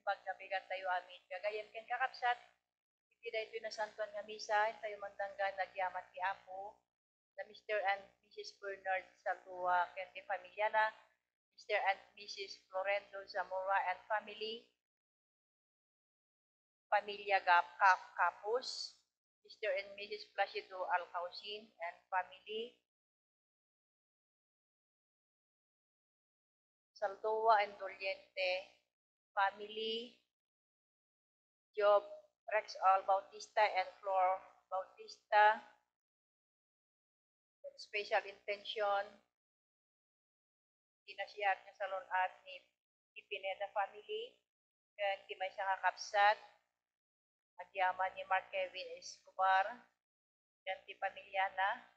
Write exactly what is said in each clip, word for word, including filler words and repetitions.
pagnabigantayo amin. Gagayyem ken kakabsat, iti daytoy nasantoan nga misa, intayo mandanggan agyaman ti Apo, da Mister and Missus Bernard Saldua ken ti pamiliana, Mister and Missus Florendo Zamora and family, pamilya Gap-, Cap-, Capus, Mister and Missus Placido Alcausin and family, Saldua and Doliente family, Job Rex Al Bautista and Flor Bautista, special intention, ti nasiak nga salun-at ni, ni Pineda family, ken ti maysa nga kabsat, agyaman ni Mark Kevin Escobar, ken ti pamiliana.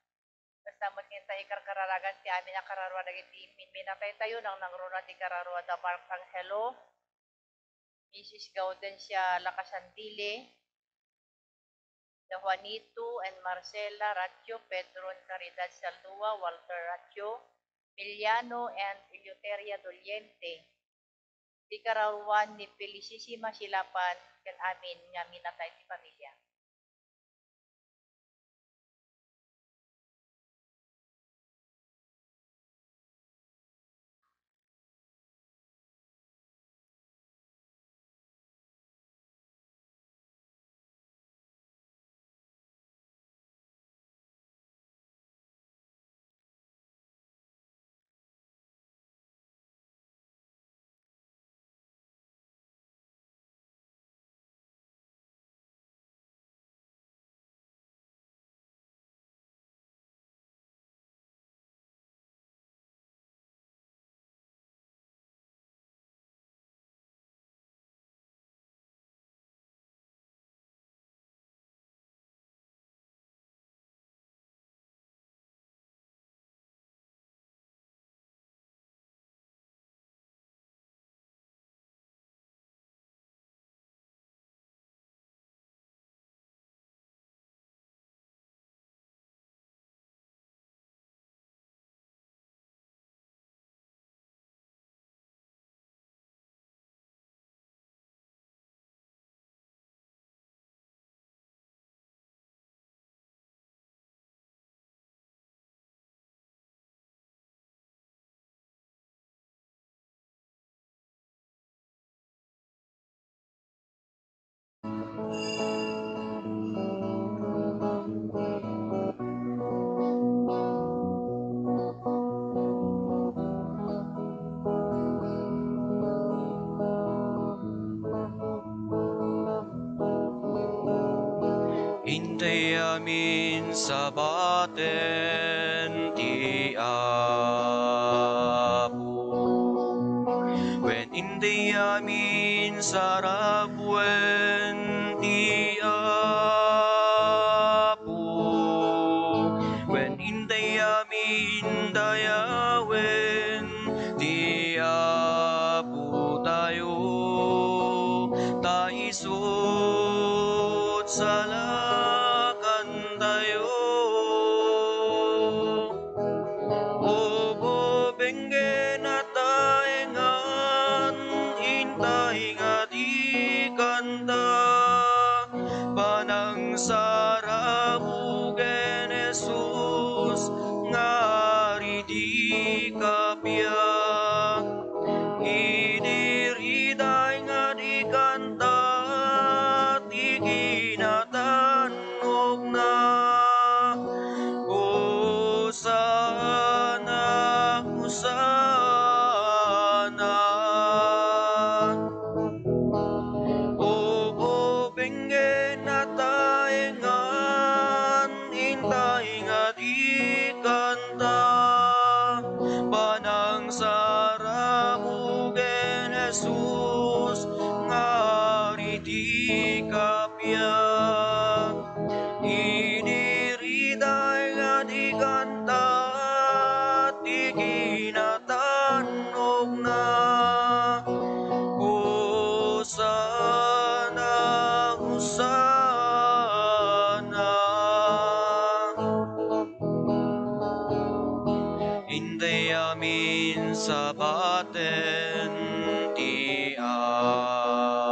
Kasta met nga intayo ikarkararagan ti amin a kararua dagiti minminataytayo, nangnangruna ti kararua da Mark Angelo, Missus Gaudencia Lacasandile, da Juanito and Marcela Ratio, Pedro and Caridad Saldua, Walter Ratio, Miliano and Eleuteria Doliente. Ti kararuan ni Felicissima Silapan ken amin nga minatay ti pamilya. Intay amin sabaten ti Apo, wen intay amin sarabuen ti Apo, wen intay amin dayawen ti Apotayo, ta isut' salakantayo. Ubobenggen a taengan, intay nga di kanta, panangsarabugen Jesus, ngari di kapia. Idi riday nga di kanta ti kinatannogna. Hosanna, Hosanna. Ubobenggen a taengan, intay nga di kanta, panangsarabugen Jesus, ngari di kapia. Idi riday nga di kanta ti kinatannogna. Hosanna, Hosanna. Intay amin sabaten ti Apo.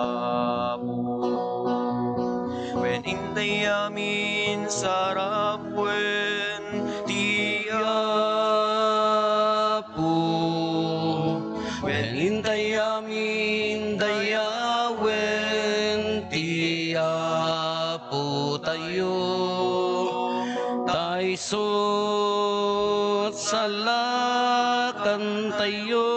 Wen intay amin dayawen ti Apotayo, ta isu ti salakantayo.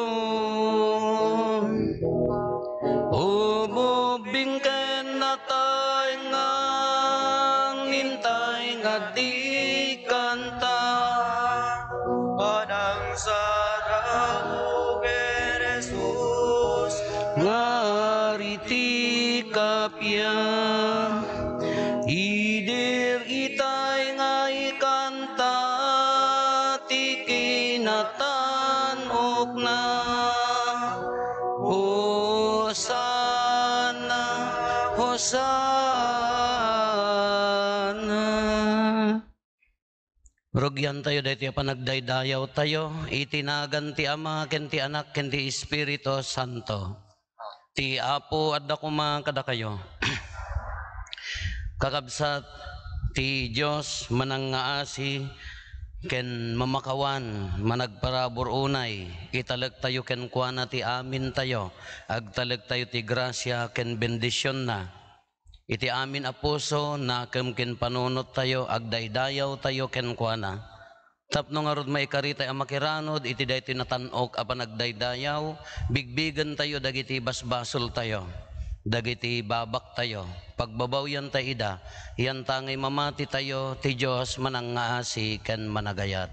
Ubbing ken nataengan intay nga di kanta. Padang sarago ken Jesus, ngari ti kappia. Idi itay nga ikanta ti kinatan-okna. Hosanna, Hosanna. Rugiantayo daytoy a panagdaydayawtayo iti nagan ti Ama ken ti Anak ken ti Espiritu Santo. Ti Apo adda koma kadakayo. Kakabsat, ti Dios manangngaasi ken mamakawan, managparabur unay, italektayo kenkuana ti amintayo, agtalektayo ti grasia ken bendisionna. Iti amin a puso, nakem ken panunottayo, agdaydayawtayo kenkuana. Tapno ngarud maikaritay a makiranod iti daytoy natan-ok a panagdaydayaw, bigbigentayo dagiti basbasoltayo, dagiti babaktayo, pagbabawiantay ida, yantangay mamatitayo, ti Dios manangngaasi ken managayat.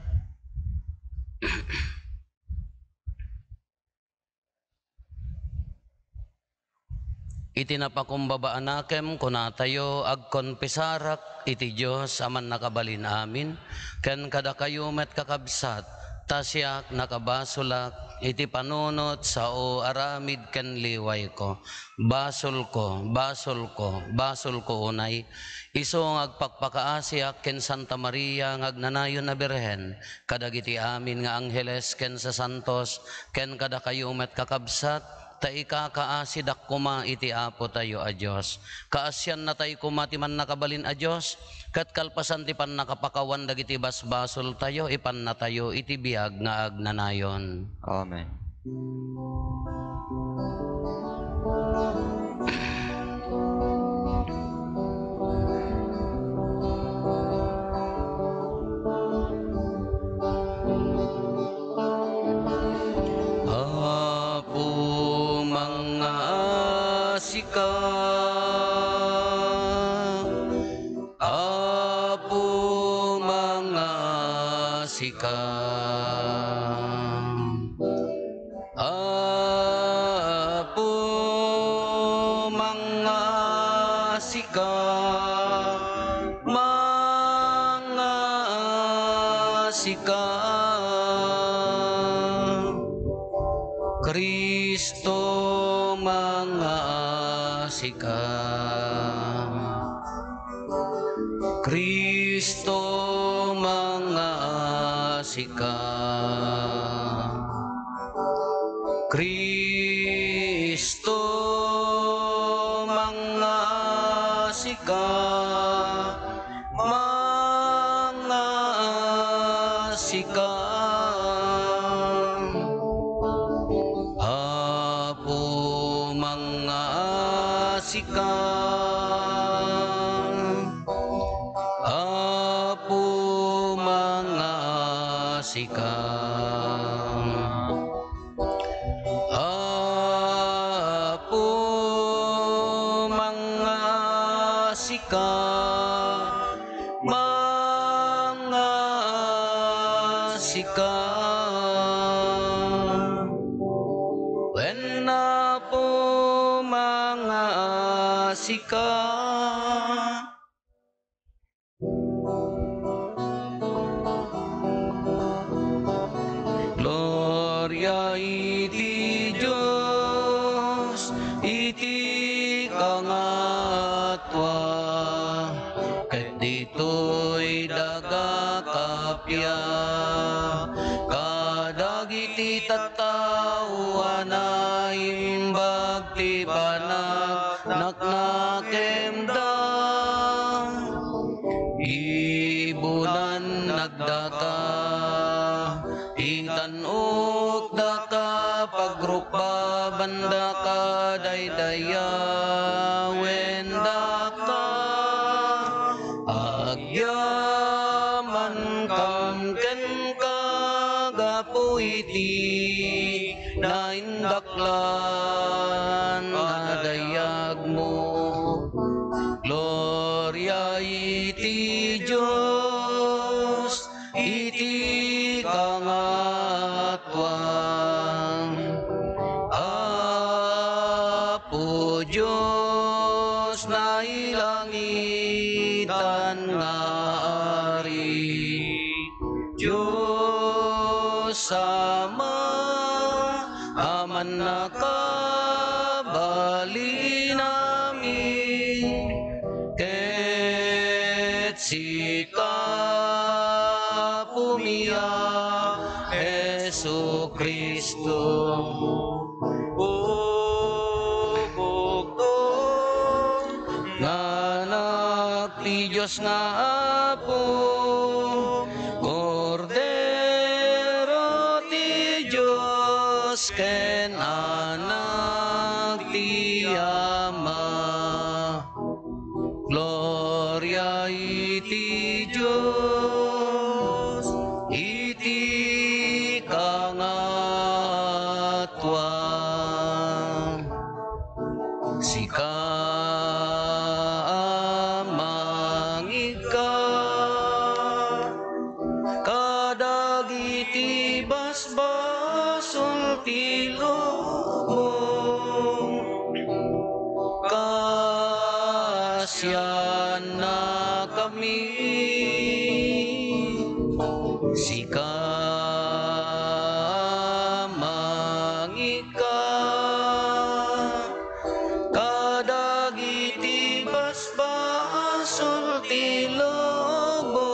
Iti napakumbaba a nakem, kunatayo, agkonfesarak iti Dios a Mannakabalin-amin, ken kadakayo met, kakabsat, ta siak nakabasolak iti panunot, sao, aramid ken liwayko. Basolko, basolko, basolko unay. Isu nga agpakpakaasiak ken Santa Maria nga agnanayon a Birhen, kadagiti amin nga angheles ken sasantos, ken kadakayo met, kakabsat, ta ikakaasidak koma iti Apotayo a Dios. Kaasiannatay koma ti Mannakabalin a Dios, ket kalpasan ti pannakapakawan dagiti basbasoltayo, ipannatayo iti biag nga agnanayon. Amen. Apo, mangngaasika. Apo, mangngaasika. Apo, mangngaasika, mangngaasika. Cristo, mangngaasika. Cristo, mangngaasika. Cristo, mangngaasika, mangngaasika. Apo, mangngaasika. Apo, mangngaasika. Apo, mangngaasika. Mangngaasika. Wen, Apo, mangngaasika. Gloria iti Dios iti kangatua, ket ditoy daga kappia kadagiti tattao a naimbag ti panagnakenda. Ibunannakdaka, itan-okdaka, pagruk- Babanda ka daydayawen daka, agyaman kam kenka gapu iti naindaklan a dayagmo. Gloria iti Dios iti kangatuan. Apo Dios, nailangitan nga Ari, Dios Ama, a mannakabalinami, ket sika, Apomi a Jesu-Cristo, ugokto nga Anak ti Dios nga Apo, Kordero ti Dios ken Anak ti Ama. Gloria iti Dios iti kangatuan. Sika a mangika kadagiti basbasol ti lubong, kasiannakami. Sika a mangika kadagiti basbasol ti lubong,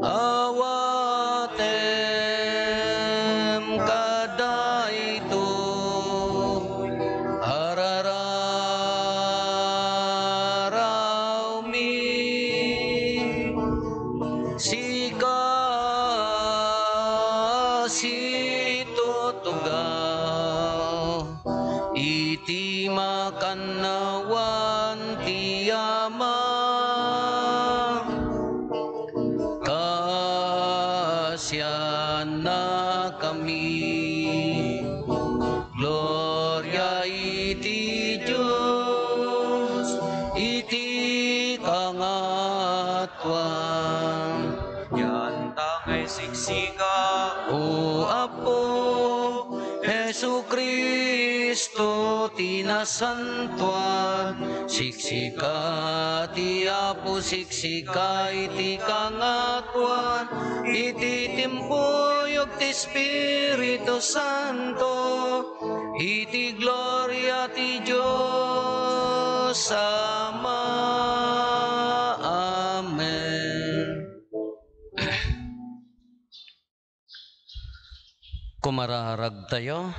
awatem kadaytoy a rararawmi. Sika a situtugaw iti makannawan ti Ama, kasiannakami. Gloria iti Dios iti kangatuan. Dianta nga isiksika, O Apo, Jesu-Cristo ti nasantoan. Siksika ti Apo, siksika iti kangatuan, iti timpuyog ti Espiritu Santo, iti gloria ti Dios Ama. Amen. Kumararagtayo.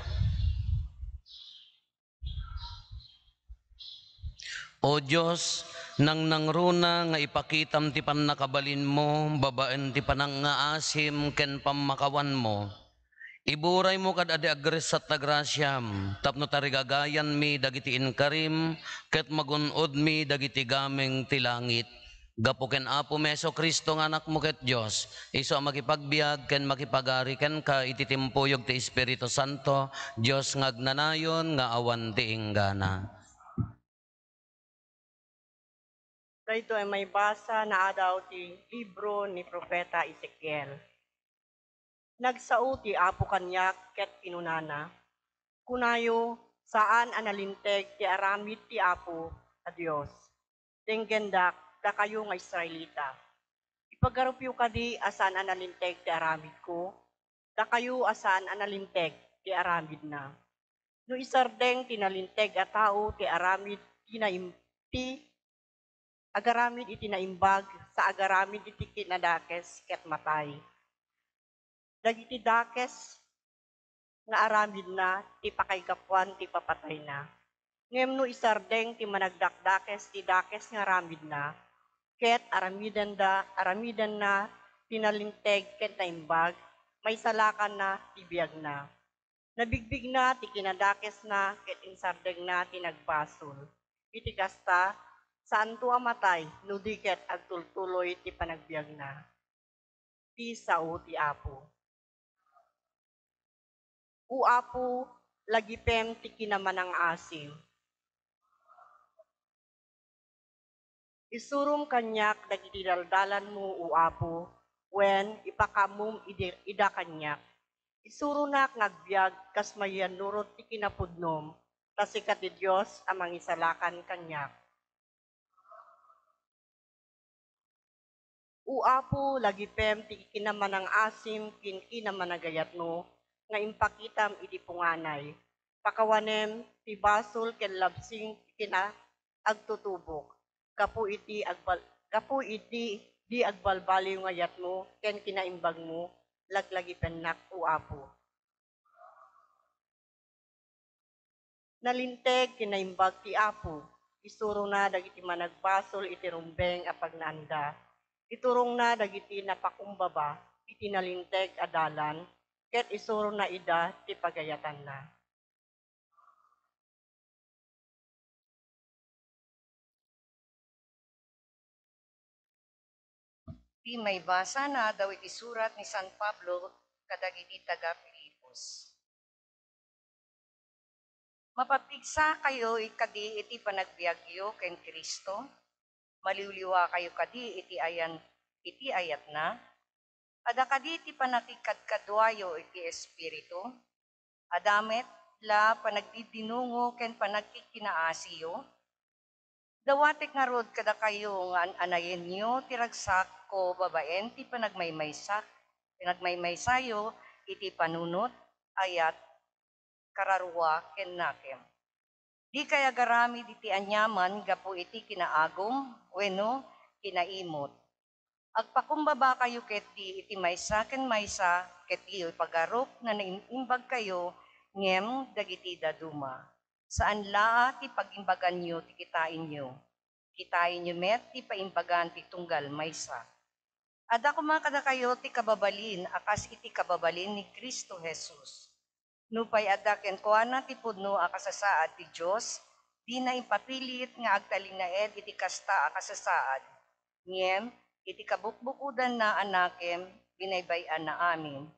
O Dios, nangnangruna nga ipakitam ti pannakabalinmo babaen ti panangngaasim ken pammakawanmo. Iburaymo kad-adi agressat ta grasiam tapno tarigagayanmi dagiti inkarim ket magun-odmi dagiti gameng ti langit. Gapu ken Apomi Jesu-Cristo nga Anakmo ket Dios, isu a makipagbiag ken makipagari kenka iti timpuyog ti Espiritu Santo, Dios nga agnanayon nga awan ti inggana. Daytoy a maibasa naadaw ti libro ni Profeta Ezekiel. Nagsao ti Apo kaniak ket kinunana, Kunayo, saan a nalinteg ti aramid ti Apo a Dios. Denggendak, dakayo nga Israelita. Ipagarupyo kadi a saan a nalinteg ti aramidko, dakayo a saan a nalinteg ti aramidna. No isardeng ti nalinteg a tao ti aramid ti naim-, ti agaramid iti naimbag sa agaramid iti kinadakes ket matay. Dagiti dakes nga aramidna ti pakaigapuan ti papatayna. Ngem no isardeng ti managdakdakes ti dakes nga aramidna, ket aramidenda, aramidenna ti nalinteg ket naimbag, maisalakanna ti biagna. Nabigbigna ti kinadakesna ket insardengna ti nagbasol. Iti kasta, saanto a matay no di ket agtultuloy ti panagbiagna. Ti sao ti Apo. O Apo, lagipem ti kinamanang-asim. Isurom kaniak dagiti daldalanmo, O Apo, wen ipakaammom idi-, ida kaniak. Isuronak nga agbiag kas mayannurot ti kinapudnom, ta sika ti Dios a mangisalakan kaniak. O Apo, lagipem ti kinamanang-asim ken kinamanagayatmo nga impakitam idi punganay. Pakawanem ti basol ken labsing ti kinaagtutubok. Gapu iti agbal-, gapu iti di agbalbaliw nga yatmo ken kinaimbagmo, laglagipennak, O Apo. Nalinteg ken naimbag ti Apo. Isurona dagiti managbasol iti rumbeng a pagnaanda. Iturongna dagiti napakumbaba iti nalinteg a dalan, ket isurona ida ti pagayatanna. Ti maibasa naadaw iti surat ni San Pablo kadagiti taga-Filipos. Mapapigsakayo kadi iti panagbiagyo ken Cristo? Maliwliwakayo kadi iti ayan-, iti ayatna? Adda kadi ti pannakikadkaduayo iti Espiritu? Adda met la panagdiddinungo ken panagkikkinaasiyo? Dawatek ngarud kadakayo nga an-anayenyo ti ragsakko babaen ti panagmaymaysak, panagmaymaysayo iti panunot, ayat, kararua, ken nakem. Dikay agaramid iti aniaman gapu iti kinaagum wenno kinaimut. Agpakumbabakayo ketdi iti maysa ken maysa, ket diyo ipagarup nga naim-imbagkayo ngem dagiti dadduma. Saan la a ti pagimbaganyo ti kitaenyo. Kitaenyo met ti paimbagan ti tunggal maysa. Adda koma kadakayo ti kababalin a kas iti kababalin ni Cristo Jesus. Nupay adda kenkuana ti pudno a kasasaad ti Dios, dina impapilit nga agtalinaed iti kasta a kasasaad. Ngem iti kabukbukodanna a nakem, binaybay-anna amin.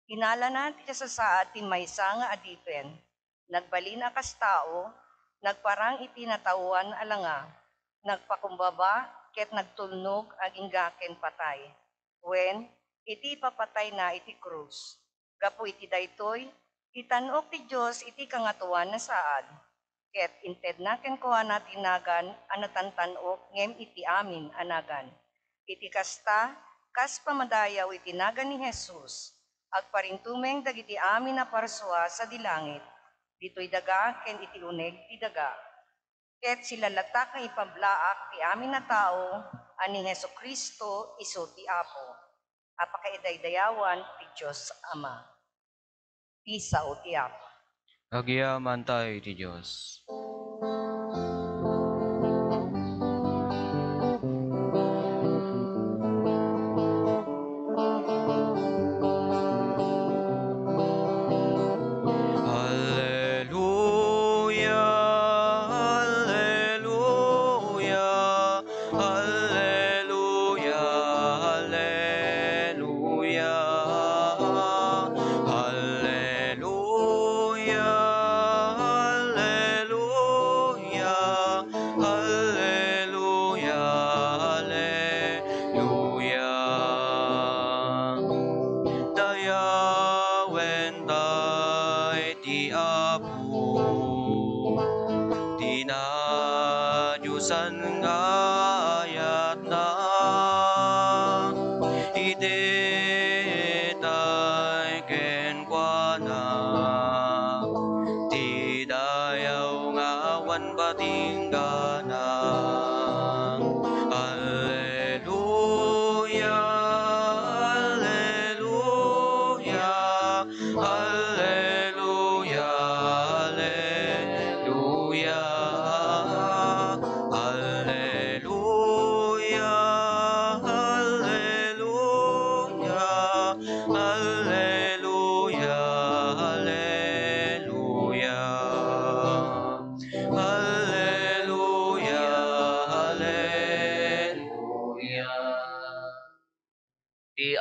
Inalana ti kasasaad ti maysa nga adipen. Nagbalin a kas tao, nagparang iti nataoan a langa, nagpakumbaba ket nagtulnog agingga ken patay, wen iti ipapatayna iti krus. Gapu iti daytoy, itan-ok ti Dios iti Kangatoan a saad, ket intedna kenkuana ti nagan a natantan-ok ngem iti amin a nagan. Iti kasta, kas pamadayaw iti nagan ni Jesus, agparintumeng dagiti amin a parsua sadi langit, ditoy daga ken iti uneg ti daga. Ket silalatak nga ipablaak ti amin a tao a ni Jesu-Cristo isu ti Apo, a pakaidaydayawan ti Dios Ama. Ti sao ti Apo. Agyamankami ti Dios. Alleluia, alleluia, alleluia, alleluia. Alleluia, alleluia, alleluia, alleluia. Dayawenta ti Apo, ti nadiosan nga ayatna, itedtay kenkuana ti dayaw nga awan patinggana. Alleluia, alleluia, alleluia, alleluia. Alleluia, alleluia, alleluia,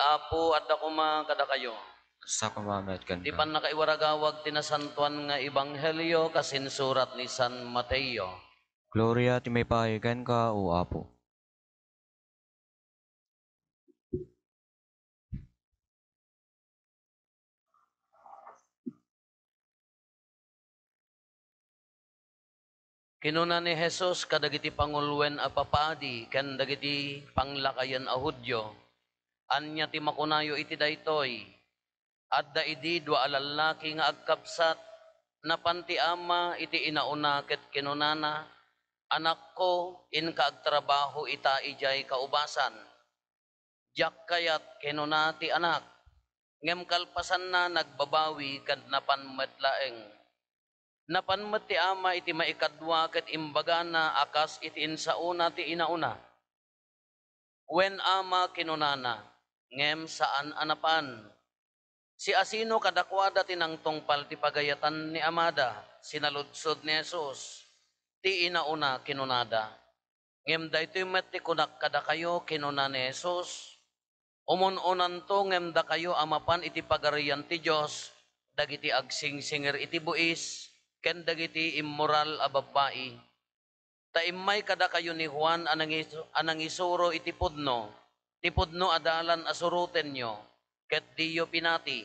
Apo, adda koma kadakayo. Sa kumamit kenka. Ti pannakaiwaragawag ti nasantoan nga ebanghelio kas insurat ni San Mateo. Gloria ti maipaay kenka, O Apo. Kinuna ni Jesus kadagiti panguloen a papadi ken dagiti panglakayen a Judio, "Ania ti makunayo iti daytoy? Adda idi dua a lallaki nga agkabsat. Napan ti ama iti inauna ket kinunana, 'Anakko, inka agtrabaho ita idiay kaubasan.' 'Diak kayat,' kinuna ti anak. Ngem kalpasanna, nagbabawi ket napan met laeng. Napan met ti ama iti maikadua ket imbagana a kas iti insaona ti inauna. 'Wen, ama,' kinunana, ngem saan a napan. Siasino kadakuada ti nangtungpal ti pagayatan ni amada?" Sinaludsod ni Jesus. "Ti inauna," kinunada. "Ngem daytoy met ti kunak kadakayo," kinuna ni Jesus, "umun-unanto ngem dakayo a mapan iti Pagarian ti Dios, dagiti agsingsingir iti buis ken dagiti immoral a babbai. Ta immay kadakayo ni Juan a nangisu-, a nangisuro iti pudno, ti pudno a dalan a surotenyo, ket diyo pinati.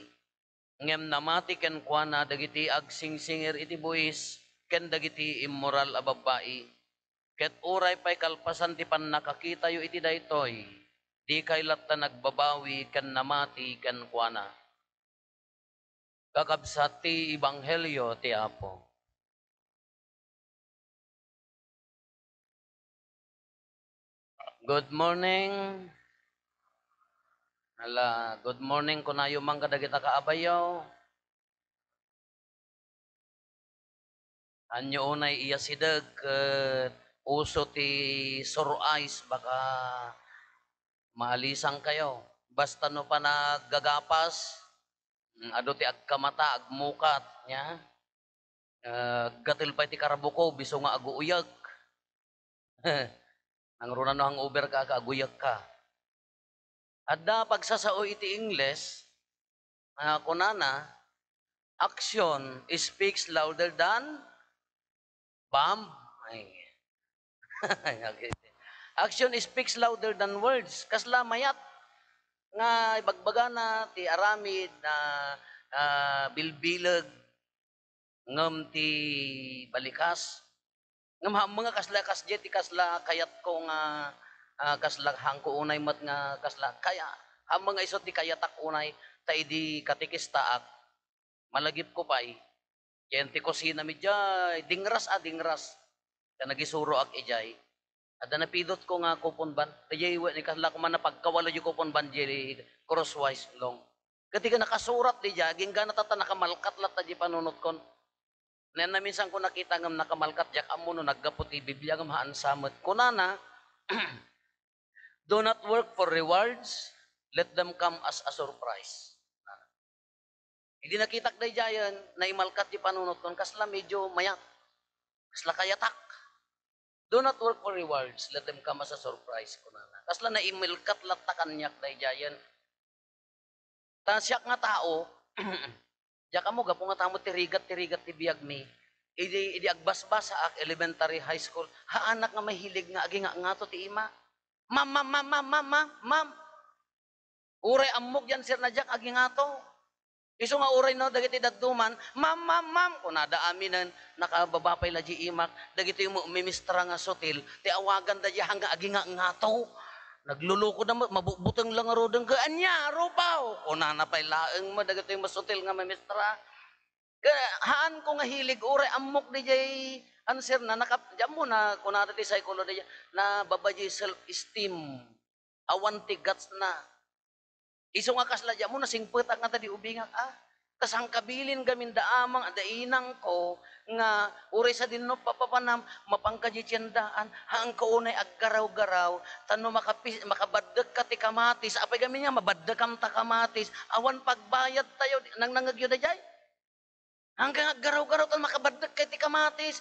Ngem namati kenkuana dagiti agsingsingir iti buis ken dagiti immoral a babbai. Ket uray pay kalpasan ti pannakakitayo iti daytoy, dikay latta nagbabawi ken namati kenkuana." Kakabsat, ti ebanghelio ti Apo. Good morning. Ala, good morning kunayo man kadagita kaabayo. Anyo unay iyasideg ket uso ti sore eyes, baka maalisan kayo. Basta no panaggagapas, mm, adu ti agkamata, agmukat, nya. Eh, gatel pay ti karabuko, biso nga aguuyag. Nangruna no hangover ka, ka aguuyag ka. Adda pagsasao iti Ingles, ah, kunana, "Action speaks louder than bomb." Ay. Okay. "Action speaks louder than words." Kasla mayat nga ibagbagana ti aramid na, ah, bilbileg ngem ti balikas. Ngem haanmo nga kasla, kasdiay ti kasla kayatko nga, ah, kasla haanko unay met nga kasla kaya, haanmo nga isu ti kayatak unay, ta idi katekestaak, malagipko pay, diay ti kusinami diay, dingras a dingras. Ta nagisuroak idiay. Adda napidotko nga coupon bond. Diay wen, kasla koma napagkawalo diay coupon bond diay crosswise long. Ket ti nakasurat diay, agingga tatta nakamalkat latta diay panunotkon. Naminsanko nakita ngem nakamalkat, diak ammo no naggapu ti Biblia ngem haan sa met. Kunana, "Do not work for rewards, let them come as a surprise." Idi nakitak daydiayen, naimalkat ti panunotkon, kasla medyo mayat. Kasla kayatak. "Do not work for rewards, let them come as a surprise," kunana. Kasla naimilkat latta kaniak daydiayen. Ta siak nga tao, diak ammo gapu nga tamo ti rigat, ti rigat ti biagmi. Idi, idi agbasbasaak, elementary, high school, haanak nga mahilig nga agingangato ti ima. "Ma'am, ma'am, ma'am." Uray ammok diay answerna diak agingato. Isu nga uray no, dagiti dadduma, "Ma'am, ma'am, ma'am," kunada aminen, nakababa pay la diay imak, dagitoy met mamistra nga sutil, ti awaganda diay nga agingangato. Naglulukoda met, mabutbuteng la ngaruden, "Ania, rupaw?" kunana pay laeng met dagitoy masutil nga mamistra. Ka-, haanko nga hilig, uray ammok diay answerna, naka-, diay ammona, kunada ti psychology, nababa diay self-esteem. Awan ti gutsna. Isu nga kasla diay ammo, nasingpetak ngata diay ubingak, a. Ta saan kabilin gamin da amang, da inangko, nga uray sadino papapanam, mapanka diay tiendaan, haanka unay aggaraw-garaw, ta no makapi-, makabaddekka ti kamatis, apay gamin nga mabaddekam ta kamatis, awan pagbayadtayo, nangnangegyo daydiay? Haanka nga aggaraw-garaw ta makabaddekka iti kamatis.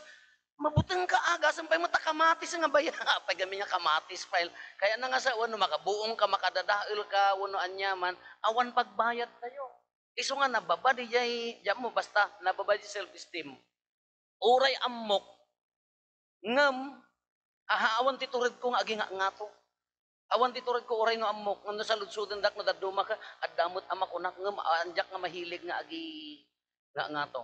Mabuteng ka, agasem pay met ta kamatis nga bayad. Apay gamin nga kamatis pay. Kayatna nga sa, wenno makabuong ka, makadadael ka, wenno aniaman, awan pagbayad tayo. Isu nga nababa diay, diay mo, basta nababa diay self-esteem. Uray ammok, ngem, aha, awan ti turedko nga agingangato. Awan ti turedko uray no ammok, ngem no saludsodendak no dadduma ka, adda met a makunak, ngem, ah, diak nga mahilig nga agi-, nga, ngato.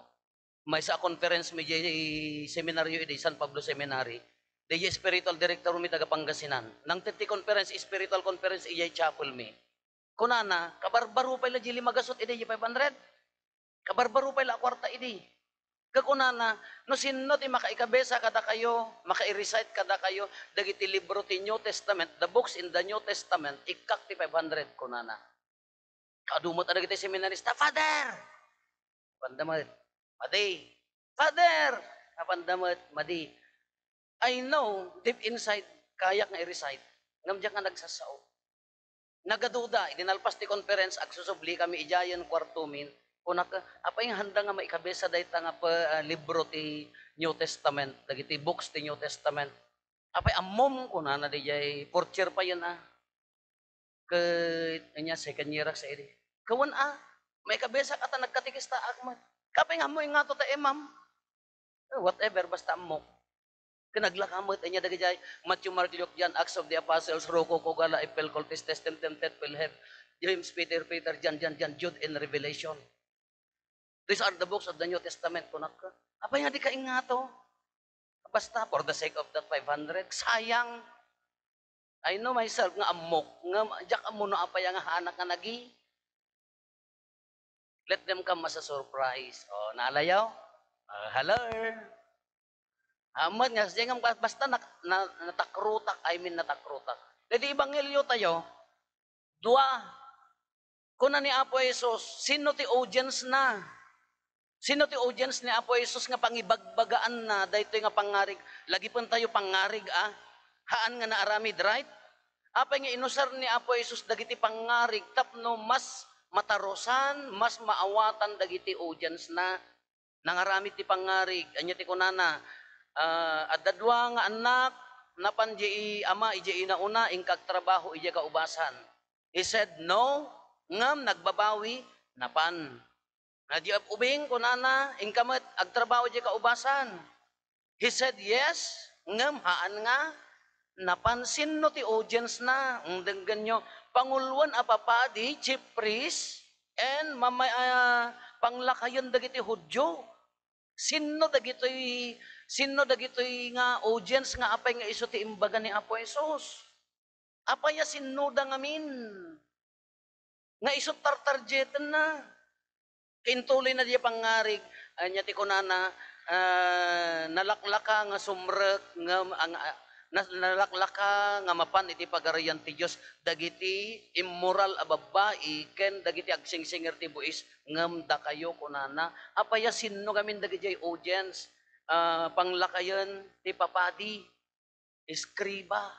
Maysa a conference mi diay seminaryo idi, San Pablo Seminary. Diay spiritual director mi taga Pangasinan. Nangted ti conference, spiritual conference, idiay chapel mi. Kunana, kabarbaro pay la diay lima gasut idi, five hundred. Kabarbaro pay la a kuarta idi. Kakunana, no sinno ti makaikabesa kadakayo, makairecite kadakayo, dagiti libro ti New Testament, the books in the New Testament, ikkak ti five hundred, kunana. Kaadu met a dagiti seminarista, "Father!" Apanda met, "Madi." "Father!" Apanda met, "Madi." I know, deep inside, kayak nga i-recite. Ngem diak nga nagsasao. Nagaduda, idi nalpas ti conference, agsusubli kami idiayen kuartomin. Kunak, "Apay nga handa nga maikabesa dayta nga pa, ah, libro ti New Testament, dagiti books ti New Testament?" "Apay ammom?" kunana, "Diay fourth year payen, ah." Ket, ania, second year ak sa idi. "Kawen, ah, maikabesa ka ta nagkatikista ak met." "Apay nga ammo ingato ta, eh, ma'am?" "Eh, whatever, basta ammok." Ket naglaka met, ania, dagidiay Matthew, Mark, Luke, John, Acts of the Apostles, Roko, Kogala, Epel, Coltis, Testem, Temtet, Pelher, James, Peter, Peter, John, John, John, Jude, and Revelation. "These are the books of the New Testament," kunak. "Apay nga di ka ingato?" "Basta, for the sake of that five hundred, sayang." I know myself nga ammok, nga diak ammo no apay nga haanak nga nagi. Let them come as a surprise. Oh, nalayaw? Ah, hello? Amat nga, siya nga, basta nak-, na-, natakrutak, I mean, natakrutak. Dagiti ebanghelyo tayo, dua. Kuna ni Apo Jesus, sino ti audience na? Sino ti audience ni Apo Jesus nga pangibagbagaanna daytoy nga pangngarig? Lagipen tayo pangngarig, ah. Haan nga naaramid, right? Apay nga inusar ni Apo Jesus dagiti pangngarig tapno mas matarusan, mas maawatan dagiti audience na? Nangaramid ti pangngarig, ania ti kunana? Ah, adda dua nga annak, napan diay ama idiay inauna, inka agtrabaho idiay kaubasan. He said, "No," ngem nagbabawi, napan. Nga di ubing, kunana, inka met agtrabaho idiay kaubasan. He said, "Yes," ngem haan nga napan. Sinno ti audience na? Ang denggenyo, panguloen a papadi, chief priest, and mamay-, ah, panglakayen dagiti Judio. Sinno dagitoy, sinno dagitoy nga audience nga apay nga isu ti imbaga ni Apo Jesus? Apay a sinnoda ngamin nga isu tartargetenna? Kaintuloy na diay pangngarig, ania ti kunana, ah, nalaklaka nga sumrek, nga, ang, ah, na-, nalaklaka nga mapan iti Pagarian ti Dios dagiti immoral a babbai ken dagiti agsingsinger ti buis, ngem dakayo, kunana, apay a sinno ngamin dagidiay audience, ah, panglakayen ti papadi, eskriba?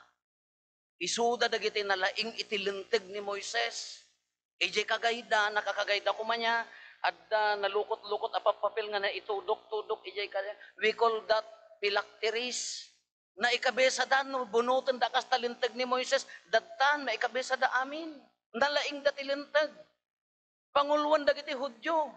Isuda dagiti nalaing iti Linteg ni Moises. Idiay kagayda, nakakagayda koma nia, adda nalukot-lukot a pappapel nga naitudok-tudok idiay kagayda. We call that phylacteries. Naikabesada no bunotenda kasta Linteg ni Moises, dattan, maikabesada amin. Nalaingda ti Linteg. Panguloen dagiti Judio.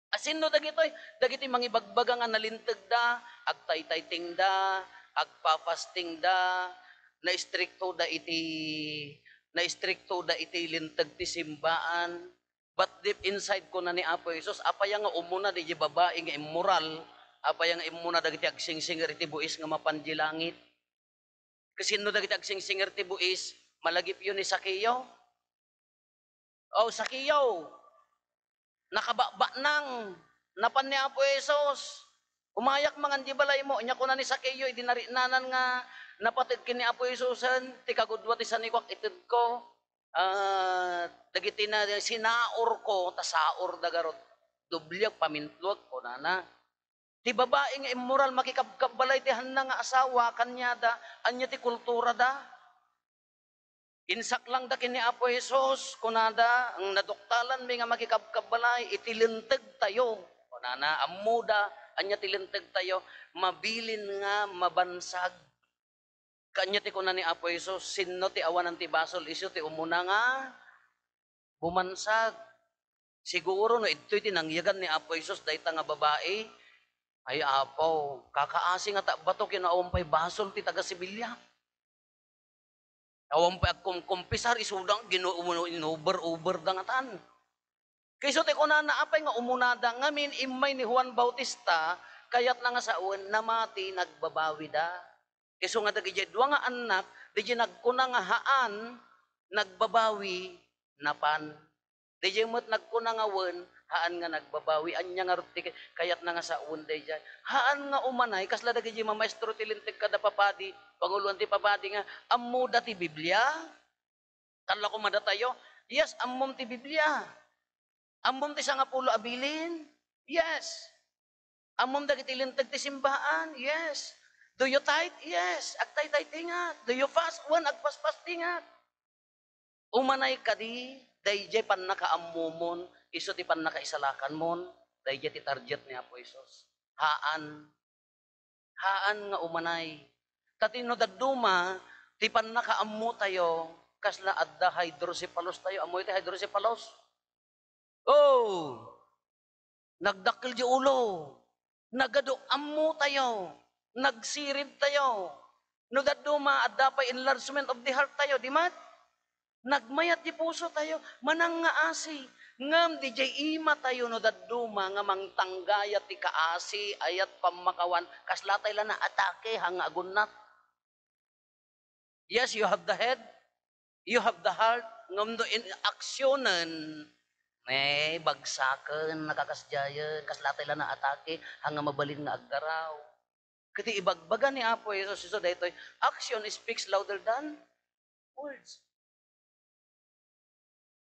A, sinno dagitoy? Dagiti mangibagbaga nga nalintegda, agtaytaytingda, agpapastingda, naistriktoda iti, naistriktoda iti linteg ti simbaan. But deep inside, kuna ni Apo Jesus, apay nga umuna dagiti babai nga immoral, apay nga immuna dagiti agsingsinger iti buis nga mapan di langit. Kasinno dagiti agsingsinger ti buis? Malagipyo ni Sakeo. O, Sakeo, nakabakbaknang, napan ni Apo Jesus. Umayak mangan di balaymo. Ania kuna ni Sakeo, idi nariknanan nga napateg ken ni Apo Jesusen, ti kagudua ti sanikuak itedko. Ah, dagiti na, sinaurko, ta saurda garud. Dobliak, pamintluak, kunana. Ti babai nga immoral, makikabkabbalay ti hanna nga asawa kaniada, ania ti kulturada? Insaklangda ken ni Apo Jesus, kunada, "Ang naduktalanmi nga makikabkabbalay iti lintegtayo." Kunana, ammoda, Ania ti lintegtayo? Mabilin nga mabansag. Kaanya ti kuna ni Apo Jesus, "Sinno ti awanan ti basol? Isu ti umuna nga bumansag." Siguro no idtoy ti nangyagan ni Apo Jesus dayta nga babai, "Ay, Apo, kakaasi nga ta bato ken awan pay basol ti taga-Sevilla. Awan pay agkumkumpisar, isuda, ginu-, inuber-uber da ngatan." Kayso ti kunana, apay nga umunada ngamin immay ni Juan Bautista, kayatna nga sawen, namati, nagbabawida. Isu nga dagidiay dua nga annak, didiay nagkuna nga haan, nagbabawi, napan. Didiay met nagkuna nga wen, haan nga nagbabawi. Ania ngarud ti kayatna nga sawen daydiay? Haan nga umanay, kasla dagidiay mamaestro ti linteg kada papadi, panguloan ti papadi nga, ammoda ti Biblia? Kalla koma datayo, "Yes, ammom ti Biblia. Ammom ti sangapulo a bilin? Yes. Ammom dagiti linteg ti simbaan? Yes. Do you tithe? Yes. Agtaytaytingak. Do you fast?" Wen, agfastfastingak. Umanay kadi, daydiay pannakaammomon, isu ti pannakaisalakanmon, daydiay ti target ni Apo Jesus. Haan. Haan nga umanay. Ta ti no dadduma, ti pannakaammotayo, kasla adda hydrocephalus tayo. Ammoyo ti hydrocephalus? Oh! Nagdakkel di ulo. Nagadu, ammotayo. Nagsirib tayo. No dadduma, adda pay enlargement of the heart tayo, di met? Nagmayat ti puso tayo, manangngaasi. Ngem didiay ima tayo no dadduma nga mangtanggayat ti kaasi, ayat pammakawan, kasla tay la naatake, haan nga agunnat. Yes, you have the head, you have the heart, ngem no in-, aksionen, eh, bagsaken, nakakasdiayen, kasla tay la naatake, haan nga mabalin nga agdaraw. Ket ti ibagbaga ni Apo Jesus isu daytoy, action speaks louder than words.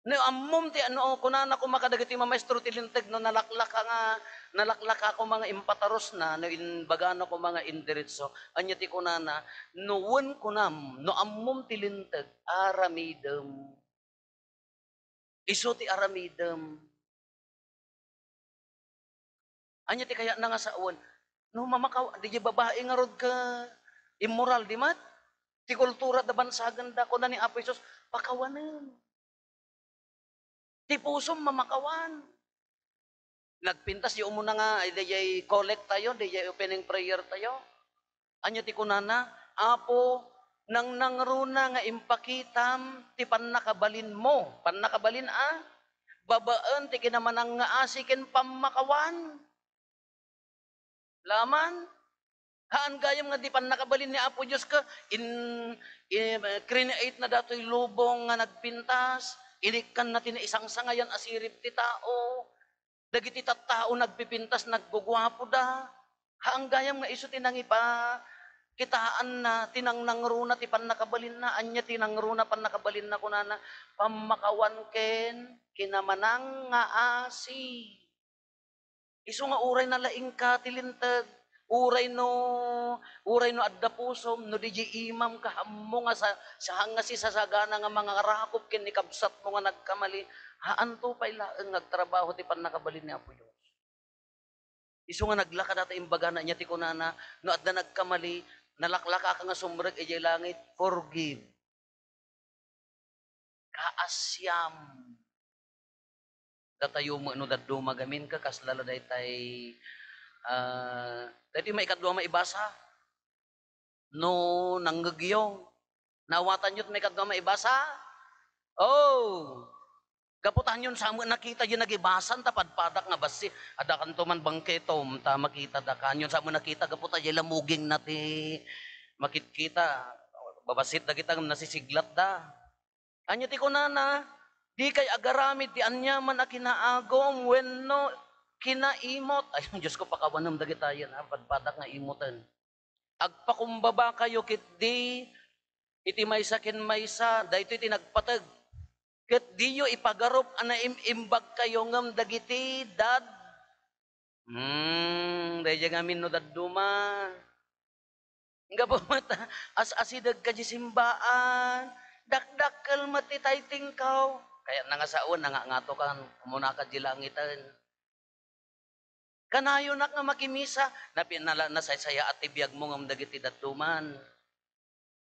No ammom ti, no kunana koma kadagiti mamaestro ti linteg, no nalaklaka nga, nalaklaka koma nga impatarusna, no imbagana koma nga indiretso, ania ti kunana? No wen kunam, no ammom ti linteg, aramidem. Isu ti aramidem. Ania ti kayatna nga sawen? No mamakaw-, didiay babai ngarud ket immoral, di met? Ti kultura da bansagenda, kuna ni Apo Jesus, "Pakawanem. Ti pusom mamakawan." Nagpintas diay umuna nga, ay, diay collect tayo, diay opening prayer tayo. Ania ti kunana? "Apo, nangnangruna nga impakitam ti pannakabalinmo." Pannakabalin a? "Babaen ti kinamanangngaasi ken pammakawan." Laman, haan gayam nga di pannakabalin ni Apo Dios ket in-, in-, create na datoy lubong nga nagpintas, inikkanna ti naisangsangayan a sirib ti tao. Dagiti tattao nagpipintas, nagguguapoda. Haan gayam nga isu ti nangipa-, kitaanna, ti nangnangruna ti pannakabalinna. Ania ti nangruna pannakabalinna? Kunana, pammakawan ken kinamanangngaasi. Isu nga uray nalaingka ti linteg, uray no, uray no adda pusom, no didiay imam ket ammo nga sa-, saan nga sisasagana nga mangarakop ken ni kabsatmo nga nagkamali, haanto pay laeng nga agtrabaho ti pannakabalin ni Apo Dios. Isu nga naglaka data imbagana, ania ti kunana, no adda nagkamali, nalaklakaka nga sumrek idiay langit, forgive. Kaasiam. Datayo met no dadduma gamin ket kasla la daytay, ah, daytoy maikadua maibasa. No nangngegyo, naawatanyo ti maikadua maibasa? Oh! Gapu ta anion sa met nakita diay nagibasan ta padpadak nga bassit. Addakanto man bangketom ta makitada ka. Anion sa met nakita gapu ta diay lamugingna ti makitkita. Babassit dagita ngem nasisiglatda. Ania ti kunana? Dikay agaramid ti aniaman a kinaagum wenno kinaimot. Ay, Dios ko, pakawanem dagitayen, ha, padpadak nga imoten. Agpakumbabakayo ketdi iti maysa ken maysa, daytoy ti nagpateg. Ket diyo ipagarup a naim-imbagkayo ngem dagiti dad-, hmm, daydiay ngamin no dadduma. Gapu met, as-asidegka diay simbaan, dakdakkel met ti tithingkaw. Kayatna nga sawen, nangangato kan, umuna ka diay langiten. Kanayonak nga makimisa, napi-, nala-, nasaysayaat ti biagmo ngem dagiti dadduma.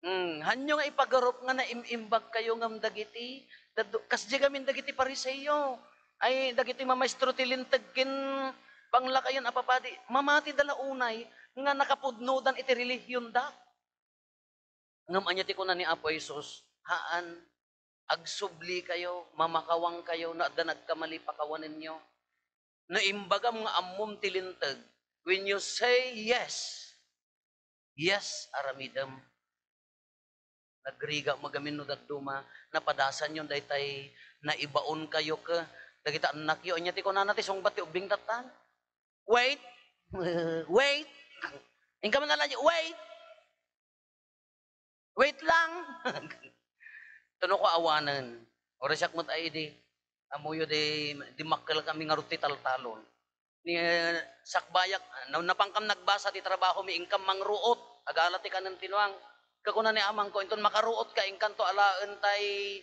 Hmm, hanyo nga ipagarup nga naim-imbagkayo ngem dagiti daddu-, kasdi gamin dagiti Fariseo. Ay, dagiti mamaestro ti Linteg ken panglakayen a papadi, mamatida la unay nga nakapudnodan iti relihionda. Ngem ania ti kuna ni Apo Jesus? Haan, agsublikayo, mamakawangkayo, no adda nagkamali, pakawanenyo. No imbagam nga ammom ti Linteg, when you say yes, yes, aramidem. Nagrigat mo gamin no dadduma, napadasanyo daytay naibaonkayo ke dagiti annakyo. Ania ti kunana ti sungbat ti ubbing tattan? Wait. Wait. Inka man ala, wait. Wait lang. Tuno ko awanen. Oras yak met ay idi. Amuyo di, di makkel kami nga ruti taltalon. Ni, sakbayak, na, napangkam nagbasa ti trabaho mi, inkam mangruot. Agala ti kanen tinuang. Kakuna ni amang ko, inton makaruot ka, inkanto alaen tay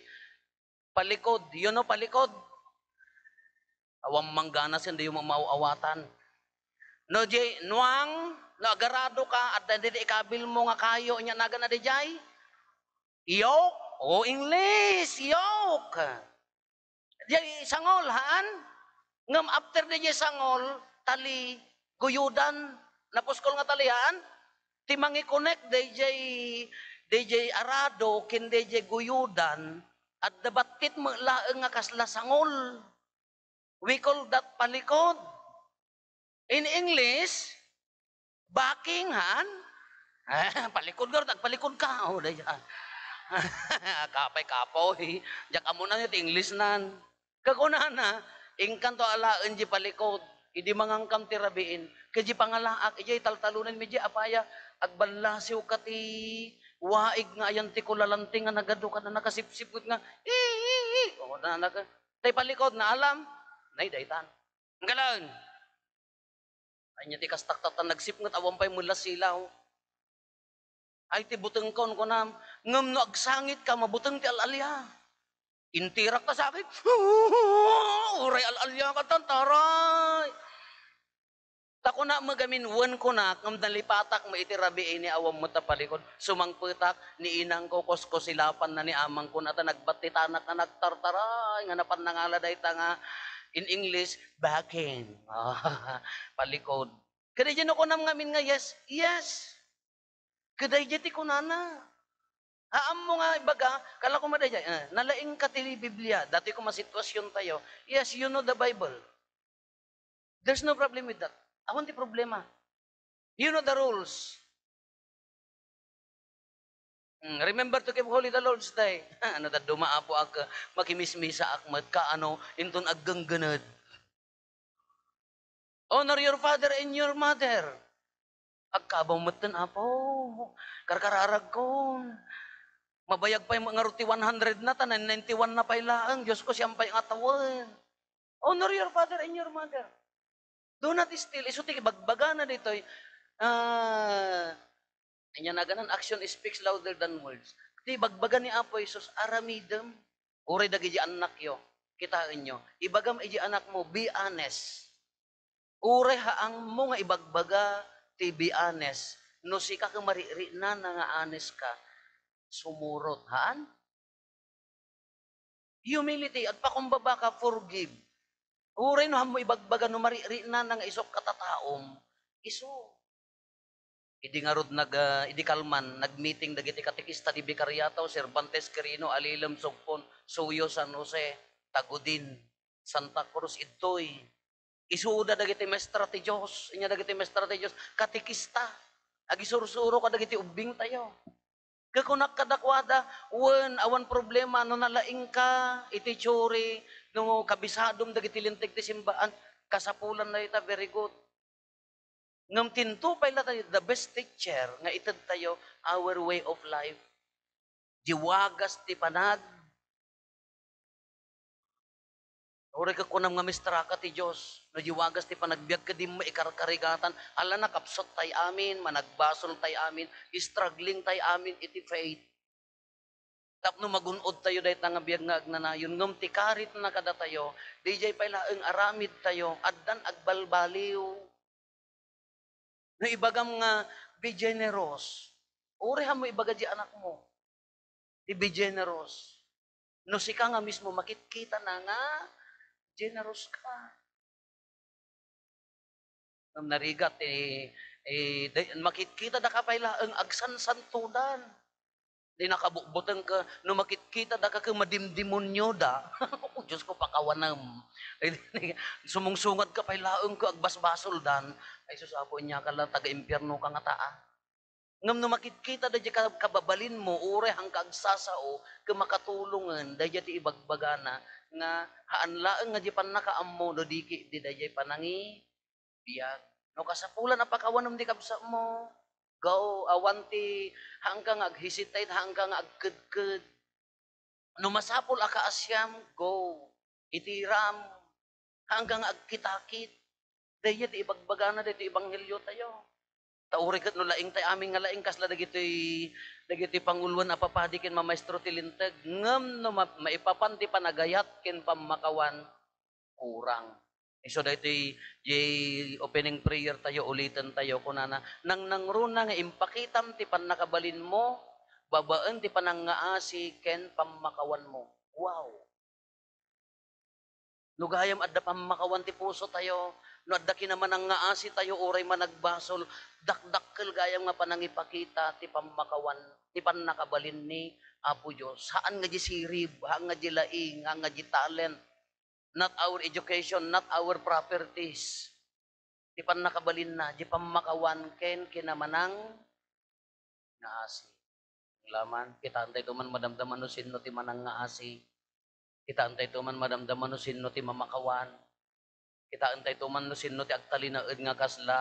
palikod. You know, palikod? Awan manggana sen dayo mamaaw-awatan. No, di, nuang, no, agarado ka, at didi ikabil mo nga kayo, nya nagan na di jay? Yoke? O, English, yoke. Di, sangol, haan? Ngem after di jay sangol, tali, guyudan, napuskol nga tali, haan? Ti mangikonek, di jay, di jay arado, ken di jay guyudan, adda battit met laeng nga kasla sangol. We call that palikod. In English, backing, han? Eh, palikod garud, agpalikod ka. O, dayta. Kapay, kapoy. Diak ammonan ti English nan. Kakunana, inkanto alaen di palikod. Idi mangangkam ti rabiin, ket di pangalaak, idiay taltalonen mi di apaya, agballasiw ka ti waig nga ayan ti kulalanting nga nagadu kada nakasipsiput nga, "Ii, ii, ii." O, na, na, Tay palikod, naalam? Nay, daytan. Ang galaen. Anya ti kastaktaktan nagsipnget, awan pay mula silaw. Ay, ti butengkon, kunam, ngem no agsangit ka, mabuteng ti al-alia. Intirak ta sakit. Uray al-alia ka, tantaray. Ta kuna met gamin, wen kunak, ngem nalipatak met iti rabii ni awan met a palikod. Sumangpetak, ni inangko, kuskusilapanna ni amangko, nata nagbattitanak nga nagtartaray, nga napan nangala dayta nga, in English, backing. Palikod. Kada dyan no kunam ngamin nga, yes, yes. Kada dyan ti kunana. Haam mo nga ibaga, kala ko madayjay, eh, nalaing ka ti Biblia, dati ko masitwasyon tayo. Yes, you know the Bible. There's no problem with that. Awan ti problema. You know the rules. Mm, remember to keep holy the Lord's Day. Ano, dadduma, Apo, ak, makimismisa ak met, kaano, inton aggenggened. Honor your father and your mother. Agkabaw metten, Apo. Karkararagkon. Mabayag pay nga ruti one hundred na, ta nine ninety-one na pay laeng. Diyos ko, siyam pay nga tawen. Honor your father and your mother. Do not steal. Isu ti ibagbagana ditoy, ah, anya naganan, action speaks louder than words. Ti ibagbaga ni Apo Jesus, aramidem. Uray dagiti annakyo, kitaenyo, ibagam iti anakmo, be honest. Uray haangmo nga ibagbaga ti be honest, no sika ket marikrinana nga honest ka, sumurot, haan? Humility, agpakumbaba ka, forgive. Uray no haanmo ibagbaga no marikrinana nga isuk katataom, isu. Idi ngarud nag-, ah, idi kalman, nag-meeting dagiti katekista ti Vicariato, Cervantes, Quirino, Alilem, Sugpon, Suyo, San Jose, Tagudin, Santa Cruz, idtoy. Isuda dagiti maestra ti Dios, inya dagiti maestra ti Dios, katekista. Agisursuro kadagiti ubbingtayo. Kakunak kadakuada, wen, awan problema no nalaingka iti theory, no kabisadom dagiti linteg ti simbaan, kasapulan dayta, very good. Ngem ti into pay la tayo, the best teacher nga itedtayo, our way of life. Di wagas ti panag-, Uray ket kunam nga mistraka ti Dios, no di wagas ti panagbiag ket dimma ikarkarigatan, ala, nakapsut tay amin, managbasol tay amin, struggling tay amin iti faith. Tapno magun-od tayo dayta nga biag nga agnanayon, ngem ti karitna kadatayo, dijay pay laeng aramid tayo, addan agbalbaliw. No ibagam nga, "Be generous," uray mo ibaga di anakmo, ti "Be generous." No sika nga mismo, makitkita na nga generous ka. Ngem narigat, eh, eh, day-, makitkita da ka pay laeng agsansantodan. Di nakabukbuteng ka, no makitkita da ka ket madimdemonyo da. Oh, Diyos ko, pakawanem. Sumungsungad ka pay laeng ket agbasbasoldan. Ay, sus, Apo, inya ka la, taga-impierno ka ngata, ah. Ngem no makitkita daydiay ka-, kababalinmo, uray haanka agsasao, ket makatulongen, daydiay ti ibagbagana, nga haan laeng nga di pannakaammo, no di ketdi daydiay panangibiag. No kasapulan a pakawanem ti kabsatmo, go, awan ti haanka nga aghesitate, haanka nga agkedked. No masapul a kaasiam, go. Itiram. Haanka nga agkitakit. Daydiay ti ibagbagana daytoy ebanghelio tayo. Ta uray ket no laeng tay amin nga laeng kasla dagitoy, dagitoy panguloen a papadi ken mamaestro ti Linteg, ngem no ma-, maipapan ti panagayat ken pammakawan, kurang. Isu daytoy, jay opening prayer tayo, uliten tayo, kunana, "Nangnangruna nga impakitam ti pannakabalinmo babaen ti panangngaasi ken pammakawanmo." Wow! No gayam adda pammakawan ti puso tayo, no adda kinamanangngaasi tayo uray managbasol, dakdakkel gayam nga panangipakita ti pammakawan, ti pannakabalin ni Apo Dios. Haan nga di sirib, haan nga di laing, haan nga di talent, not our education, not our properties. Ti pannakabalinna, di pammakawan ken kinamanang nga asi. Laman, kitaentayto man madamdama no sinno ti manang nga asi. Kitaentayto man madamdama no sinno ti mamakawan. Kitaentayto man no sinno ti agtalinaed nga kasla,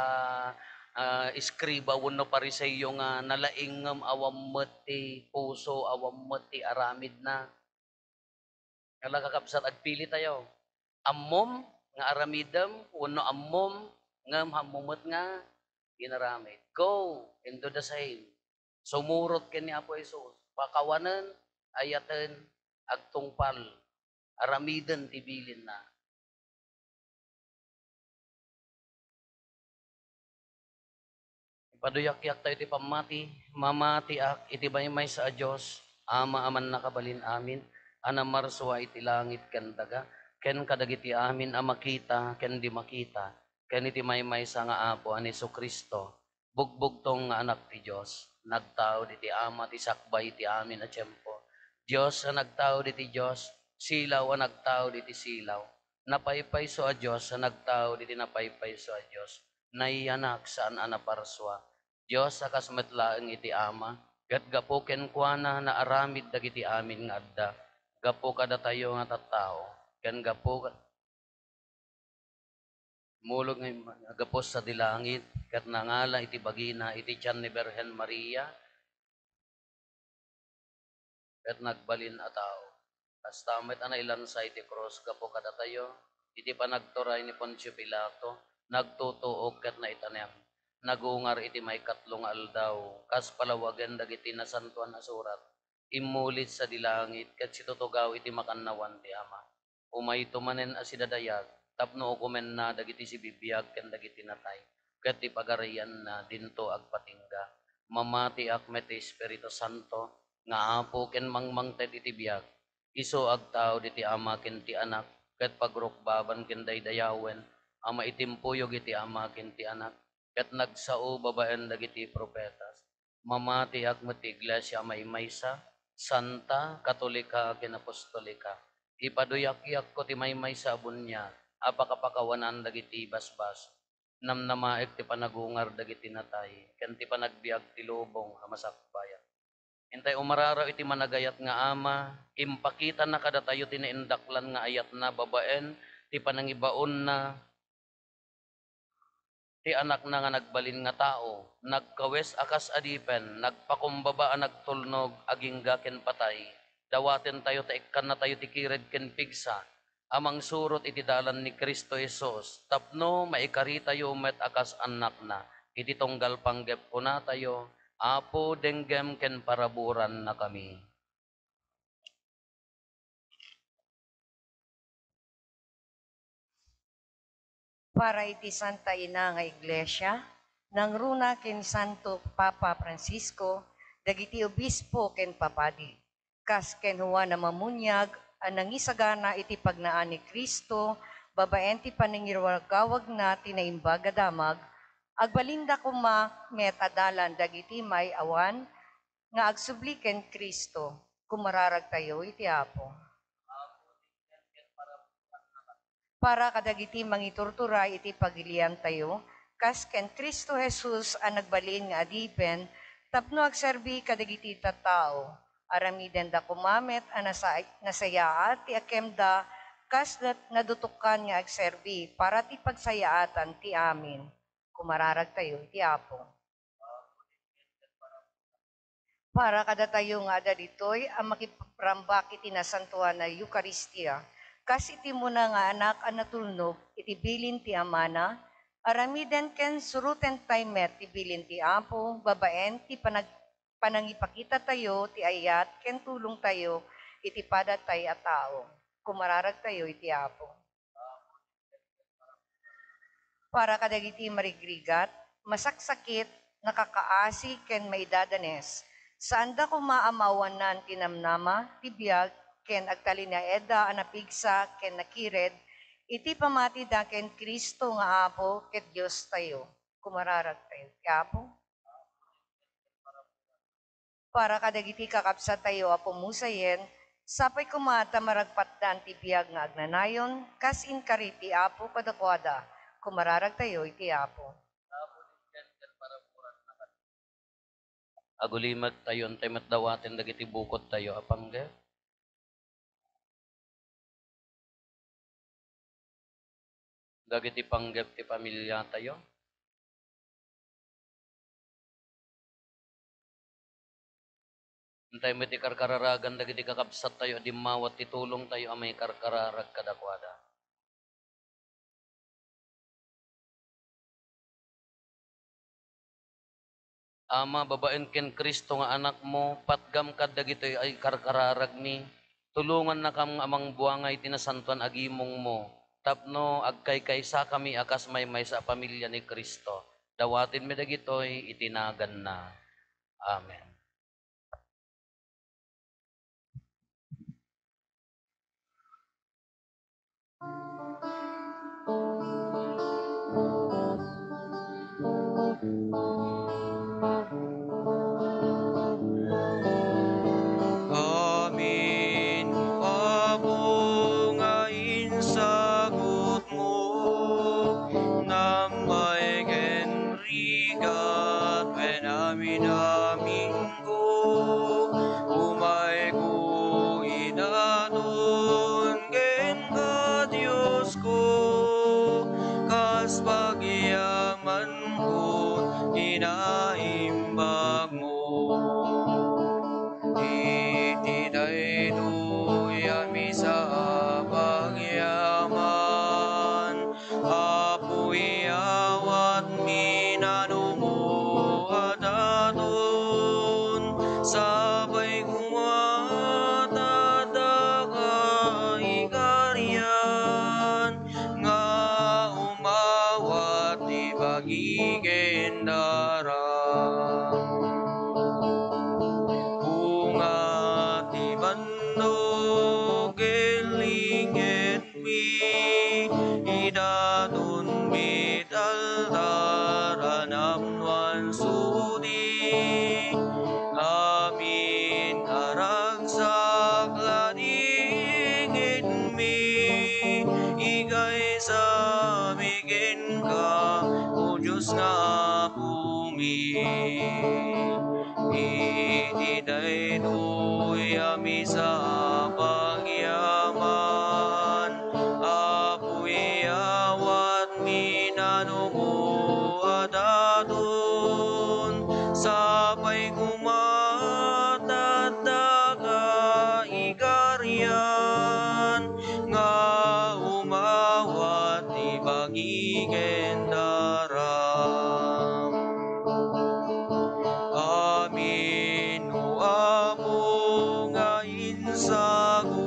ah, eskriba wenno Fariseo nga nalaing ngem awan met ti puso, awan met ti aramidna. Ala, kakabsat, agpili tayo. Ammom nga aramidem wenno ammom ngem ammo met nga inaramid. Go and do the same. Sumurot ken ni Apo Jesus. Pakawanen, ayaten, agtungpal, aramiden ti bilinna. Ipaduyakyak tayo ti pammati. Mamatiak iti maymaysa a Dios, Ama a mannakabalin amin, a namarsua iti langit ken daga, ken kadagiti amin a makita ken di makita, ken iti maymaysa nga Apo a ni Jesu-Cristo, bugbugtong nga Anak ti Dios, nagtaud iti Ama ti sakbay iti amin a tiempo. Dios a nagtaud iti Dios, silaw a nagtaud iti silaw. Napaypayso a Dios a nagtaud iti napaypayso a Dios. Nayanak, saan a naparsua. Dios a kas met laeng iti Ama, ket gapu kenkuana naaramid dagiti amin nga adda. Gapu kadatayo nga tattao, ken gapu ka-, Immulog nga imma-, nga gapu sadi langit, ket nangala iti bagina iti tian ni Birhen Maria, ket nagbalin a tao. Kasta met a nailansa iti krus gapu kadatayo, iti panagturay ni Poncio Pilato, nagtutuok ket naitanem. Nagungar iti maikatlo nga aldaw, kas palawagen dagiti Nasantoan a Surat, immulit sadi langit ket situtugaw iti makannawan ti Ama. Umayto manen a sidadayag tapno ukomenna dagiti sibibiag ken dagiti natay, ket ti pagarianna dinto agpatingga. Mamatiak met ti Espiritu Santo nga Apo ken mangmangted iti biag. Isu agtaud iti Ama ken ti Anak, ket pagrukbaban ken daydayawen a maitimpuyog iti Ama ken ti Anak, ket nagsao babaen dagiti profetas. Mamatiak met ti Iglesia a maymaysa, santa, katolika, ken apostolika. Ipaduyakyakko ti maymaysa a buniag a pakapakawanan dagiti basbasol. Namnamaek ti panagungar dagiti natay, ken ti panagbiag ti lubong a masakbayan. Intay umararaw iti managayat nga Ama, impakitana kadatayo ti naindaklan nga ayatna babaen ti panangibaonna ti Anakna nga nagbalin nga tao, nagkawes a kas adipen, nagpakumbaba a nagtulnog, agingga ken patay. Dawatentayo ta ikkannatayo ti kired ken pigsa a mangsurot iti dalan ni Cristo Jesus, tapno maikaritayo met a kas annakna. Iti tunggal panggep kunatayo, Apo, denggem ken paraburannakami. Para iti Santa Ina nga Iglesia, nangruna ken Santo Papa Francisco, dagiti obispo ken papadi, kas ken Juan a Mamuniag a nangisagana iti pagnaan ni Cristo babaen ti panangirawgawagna ti Naimbag a Damag, agbalinda koma met a dalan dagiti may-awan nga agsubli ken Cristo. Kumararagtayo iti Apo. Para kadagiti mangiturturay iti pagiliantayo, kas ken Cristo Jesus a nagbalin nga adipen tapno agserbi kadagiti tattao, aramidenda koma met a nasa-, nasayaat ti akemda kas nat-, nadutokan nga agserbi para ti pagsayaatan ti amin. Kumararagtayo iti Apo. Para kadatayo nga adda ditoy a makiprambak iti nasantoan a Eukaristia, kas iti umuna nga Anak a natulnog iti bilin ti Amana, aramiden ken surotentayo met ti bilin ti Apo babaen ti panag-, panangipakitatayo ti ayat ken tulongtayo iti padatay a tao. Kumararagtayo iti Apo. Para kadagiti marigrigat, masaksakit, nakakaasi, ken maidadanes, saanda koma a maawanan ti namnama, ti biag, ken agtalinaedda a napigsa ken nakired iti pamatida ken Cristo nga Apo ket Diostayo. Kumararagtayo iti Apo. Para kadagiti kakabsattayo a pumusayen, sapay koma ta maragpatdan ti biag nga agnanayon, kas inkari ti Apo kadakuada. Kumararagtayo iti Apo. Agulimektayo, intay met dawaten dagiti bukodtayo a panggep. Dagiti panggep ti pamiliatayo. Intay met ikarkararagan dagiti kakabsattayo a dimmawat ti tulongtayo a maikarkararag kadakuada. Ama, babaen ken Cristo nga Anakmo, patgam kad dagitoy a ikarkararagmi. Tulongannakam nga mangbuangay ti nasantoan a gimongmo, tapno agkaykaysakami a kas maymaysa a pamilia ni Cristo. Dawatenmi dagitoy iti naganna. Amen. Amin, Apo, nga insagutmo, nammay ken rigat wen amin-amin ko, umayko idaton kenka, Diosko, kas pagyamanko ti naimbagmo. Iti daytoy a misa a pagyaman, Apo, iyawatmi nanumo a daton, sapay koma ta addaka ikarian nga umawat ti bagi ken daram. Bunga ti bannog ken linggen mi, idaton met altar a napnoan sudi. Amin a ragsak la di ngidmi, ikaysami kenka, O Dios nga Apomi. Iti daytoy a misa a pagyaman, Apo, iyawatmi nanumo a daton, sapay koma ta addaka ikarian nga umawat ti bagi ken daram. Amin, O Apo, nga insago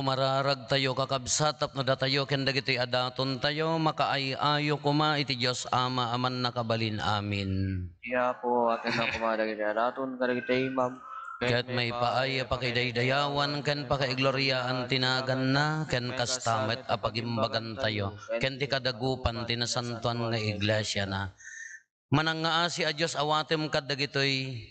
Mararagtayo, kakabsat, tapno datayo ken dagitoy a datontayo makaay-ayo koma iti Dios Ama a Mannakabalin. Amin. Ti Apo, atenna koma dagiti adaton kadagiti imam, ket maipaay a pakidaydayawan ken pakaigloriaan ti naganna, ken kasta met a pagimbagantayo ken ti kadagupan ti nasantoan nga iglesiana. Manangngaasi a Dios, awatem kad dagitoy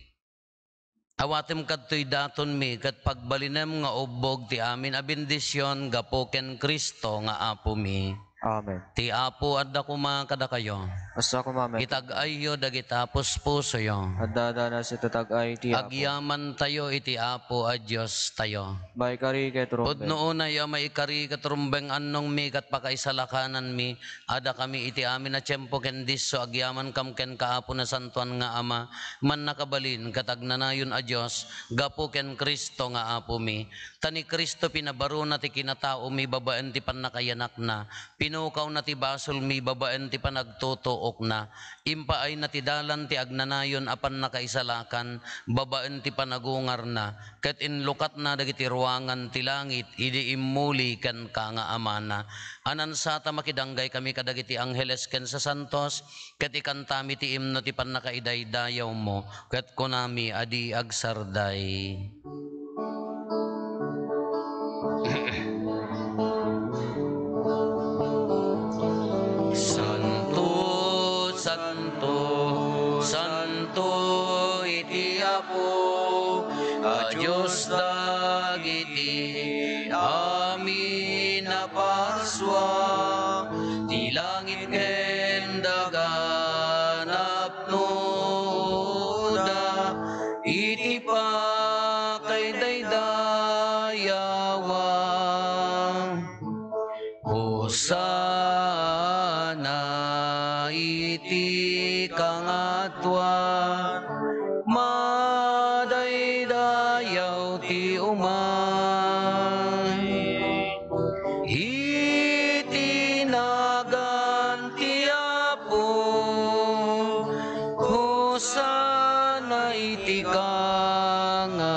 Awatem kadtoy datonmi, ket pagbalinem nga ubbog ti amin a bendision gapu ken Cristo nga Apomi. Amen. Ti Apo adda koma kadakayo. Kasta koma met. Itag-ayyo dagita puspusoyo. Adda danas iti tag-ay ti Apo. Agyamantayo iti Apo a Diostayo. Maikari ket rumbeng. Pudno unay a maikari ket rumbeng, annongmi ket pakaisalakananmi, adakami iti amin a tiempo ken disso, agyamankam kenka, Apo Nasantoan nga Ama, Mannakabalin ket agnanayon a Dios, gapu ken Cristo nga Apomi. Ta ni Cristo pinabarona ti kinataomi babaen ti pannakayanakna, pinukawna ti basolmi babaen ti panagtutuokna, impaayna ti dalan ti agnanayon a pannakaisalakan babaen ti panagungarna, ket inlukatna dagiti ruangan ti langit idi immuli kenka nga Amana. Anansata makidanggay kami kadagiti angheles ken sasantos, ket ikantami ti imno ti pannakaidaydayawmo, ket kunami a di agsarday. Santo, santo, santo iti Apo a Dios dagiti amin a parsua, ti langit ken daga napnoda iti pakaidaydayawam. Hosanna iti kangatoan, madaydayaw ti umay iti nagan ti Apo. Hosanna iti kangatoan.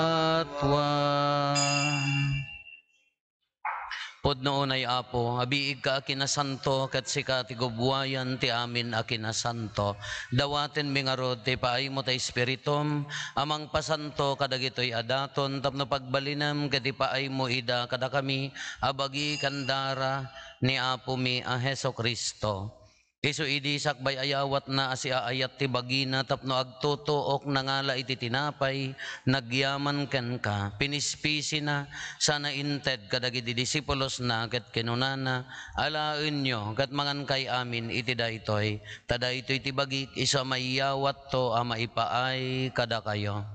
Pudno unay, Apo, a biigka a kinasanto, ket sika ti gubbuayan ti amin a kinasanto. Dawatenmi ngarud ti paaymo ta Espiritum a mangpasanto kadagitoy a daton tapno pagbalinem ket ipaaymo ida kadakami a bagi ken dara ni Apomi a Jesu-Cristo. Isu idi sakbay a yawatna a siaayat ti bagina tapno agtutuok, nangala iti tinapay, nagyaman kenka, pinispisina, sana inted kadagiti disipulosna ket kinunana, "Alaenyo ket mangankay amin iti daytoy, ta daytoy ti bagik isu a maiyawatto a maipaay kadakayo."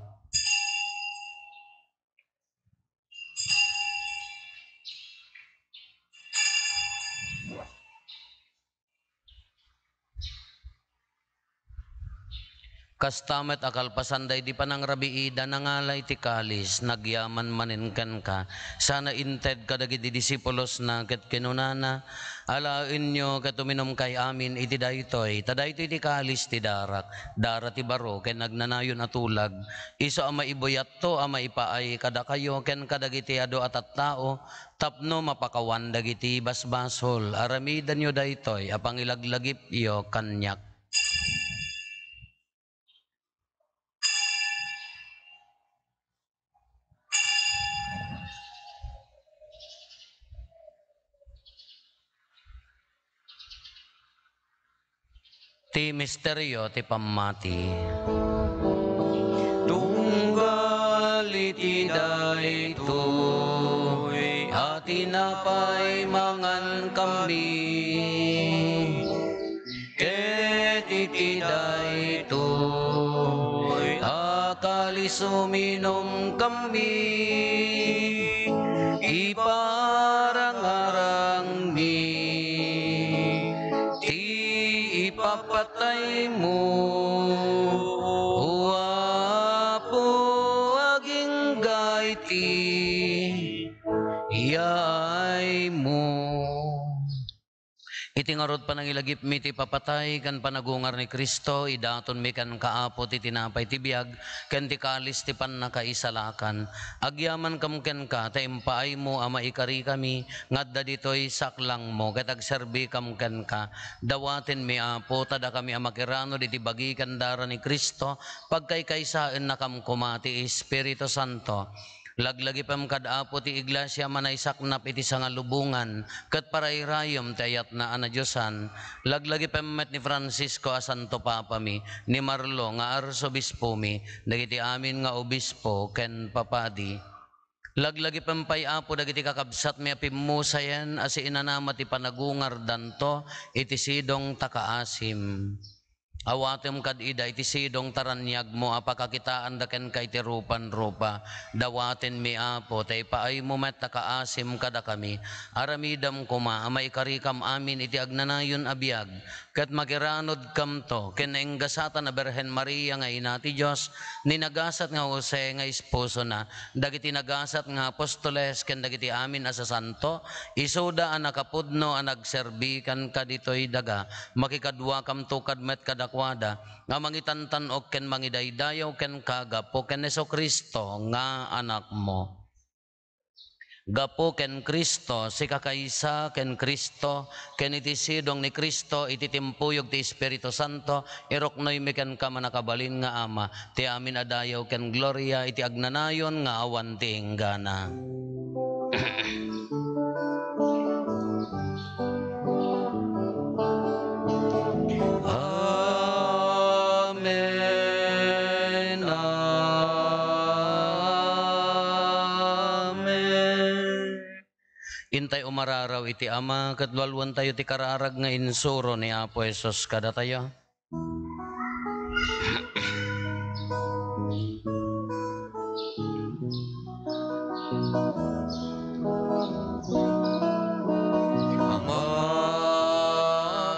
Kasta met a kalpasan daydi panangrabiida, nangala iti kalis, nagyaman manen kenka, sana inted kadagiti disipulosna ket kinunana, "Alaenyo ket uminumkay amin iti daytoy, ta daytoy ti kalis ti darak, dara ti baro ken agnanayon a tulag, isu a maibuyatto a maipaay kadakayo ken kadagiti adu a tattao, tapno mapakawan dagiti basbasol. Aramidenyo daytoy a pangilaglagipyo kaniak." Ti misterio ti pammati. Tunggal iti daytoy a tinapay mangankami, ket iti daytoy a kalis uminumkami, iparangarangmi ti ipapataymo, O Apo, agingga iti yaaymo. Iti ngarud panangilagipmi ti ipapatay ken panagungar ni Cristo, idatonmi kenka, Apo, ti tinapay ti biag ken ti kalis ti pannakaisalakan. Agyamankam kenka ta impaaymo a maikarikami nga adda ditoy saklangmo ket agserbikam kenka. Dawatenmi, Apo, ta dakami a makiranod iti bagi ken dara ni Cristo, pagkaykaysaennakam koma ti Espiritu Santo. Laglagipem kad Apo ti iglesia a manaysaknap iti sangalubongan, ket parayrayem ti ayatna a nadiosan. Laglagipem met ni Francisco a Santo Papami, ni Marlo nga Arsobispomi, dagiti amin nga obispo ken papadi. Laglagipem pay, Apo, dagiti kakabsatmi a pimmusayen a siinanama ti panagungardanto iti sidong ta kaasim. Awatem kad ida iti sidong ta raniagmo a pakakitaanda kenka iti rupan-rupa. Dawatenmi, Apo, ta ipaaymo met ta kaasim kadakami. Aramidem koma a maikarikam amin iti agnanayon a biag, ket makiranodkamto ken nainggasatan a Birhen Maria nga Ina ti Dios, ni nagasat nga Jose nga esposona, dagiti nagasat nga apostoles ken dagiti amin a sasanto, isuda a nakapudno a nagserbi kenka ditoy daga. Makikaduakamto kad met kadakuada, nga mangitantan-ok ken mangidaydayaw kenka gapu ken Jesu-Cristo nga Anakmo. Gapu ken Cristo, sika kaysa ken Cristo, ken iti sidong ni Cristo, iti timpuyog ti Espiritu Santo, iruknoymi kenka, mannakabalin nga Ama, ti amin a dayaw ken gloria iti agnanayon nga awan ti inggana. Amen. Amen. Intay umararaw iti Ama, ket lualuantayo ti kararag nga insuro ni Apo Jesus kadatayo.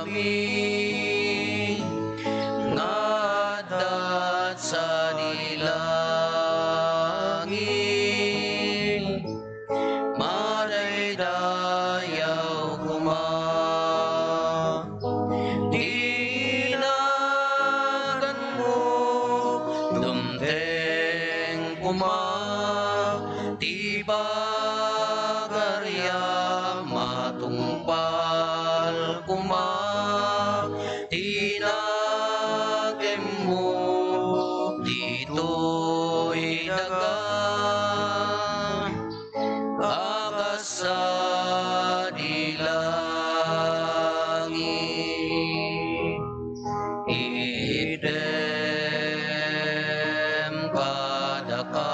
Amami nga adda sadi langit, madaydayaw koma ti naganmo, dumteng koma ti pagariam, matungpal koma ti nakemmo ditoy daga a kas sadi langit. Itdem kadaka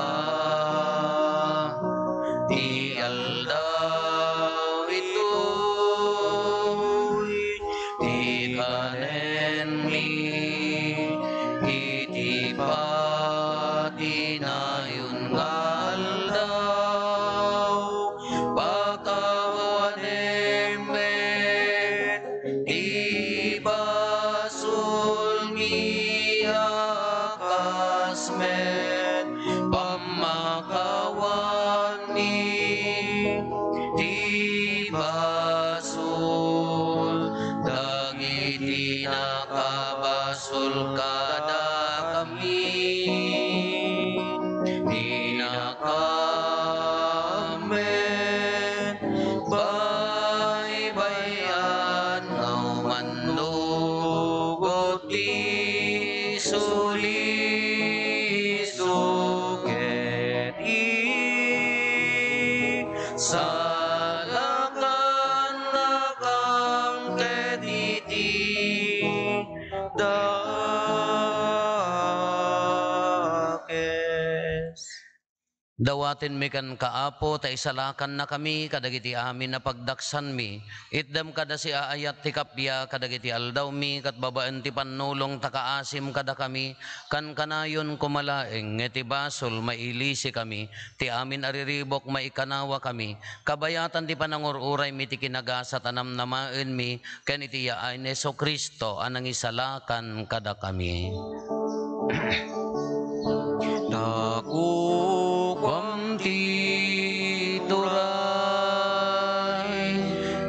ti aldaw itoy, ti kanenmi iti patinayon nga aldaw. Pakawanem met ti basolmi a kas met pammakawanmi ti basol dagiti nakabasol kadakami. Dinakam met baybay-an nga umannugot ti suliso ket isalakannakam ket iti dakes. Dawatenmi kenka, Apo, ta isalakannakami kadagiti amin a pagdaksanmi. Itdem kada siaayat ti kappia kadagiti aldawmi, ket babaen ti pannulong ta kaasim kadakami, kankanayon koma laeng nga iti basol mailisikami, ti amin a riribuk maikanawakami, kabayatan ti panangur-uraymi ti kinagasat a namnamaenmi, ken iti yaay ni Jesu-Cristo a nangisalakan kadakami. Nakukuam ti turay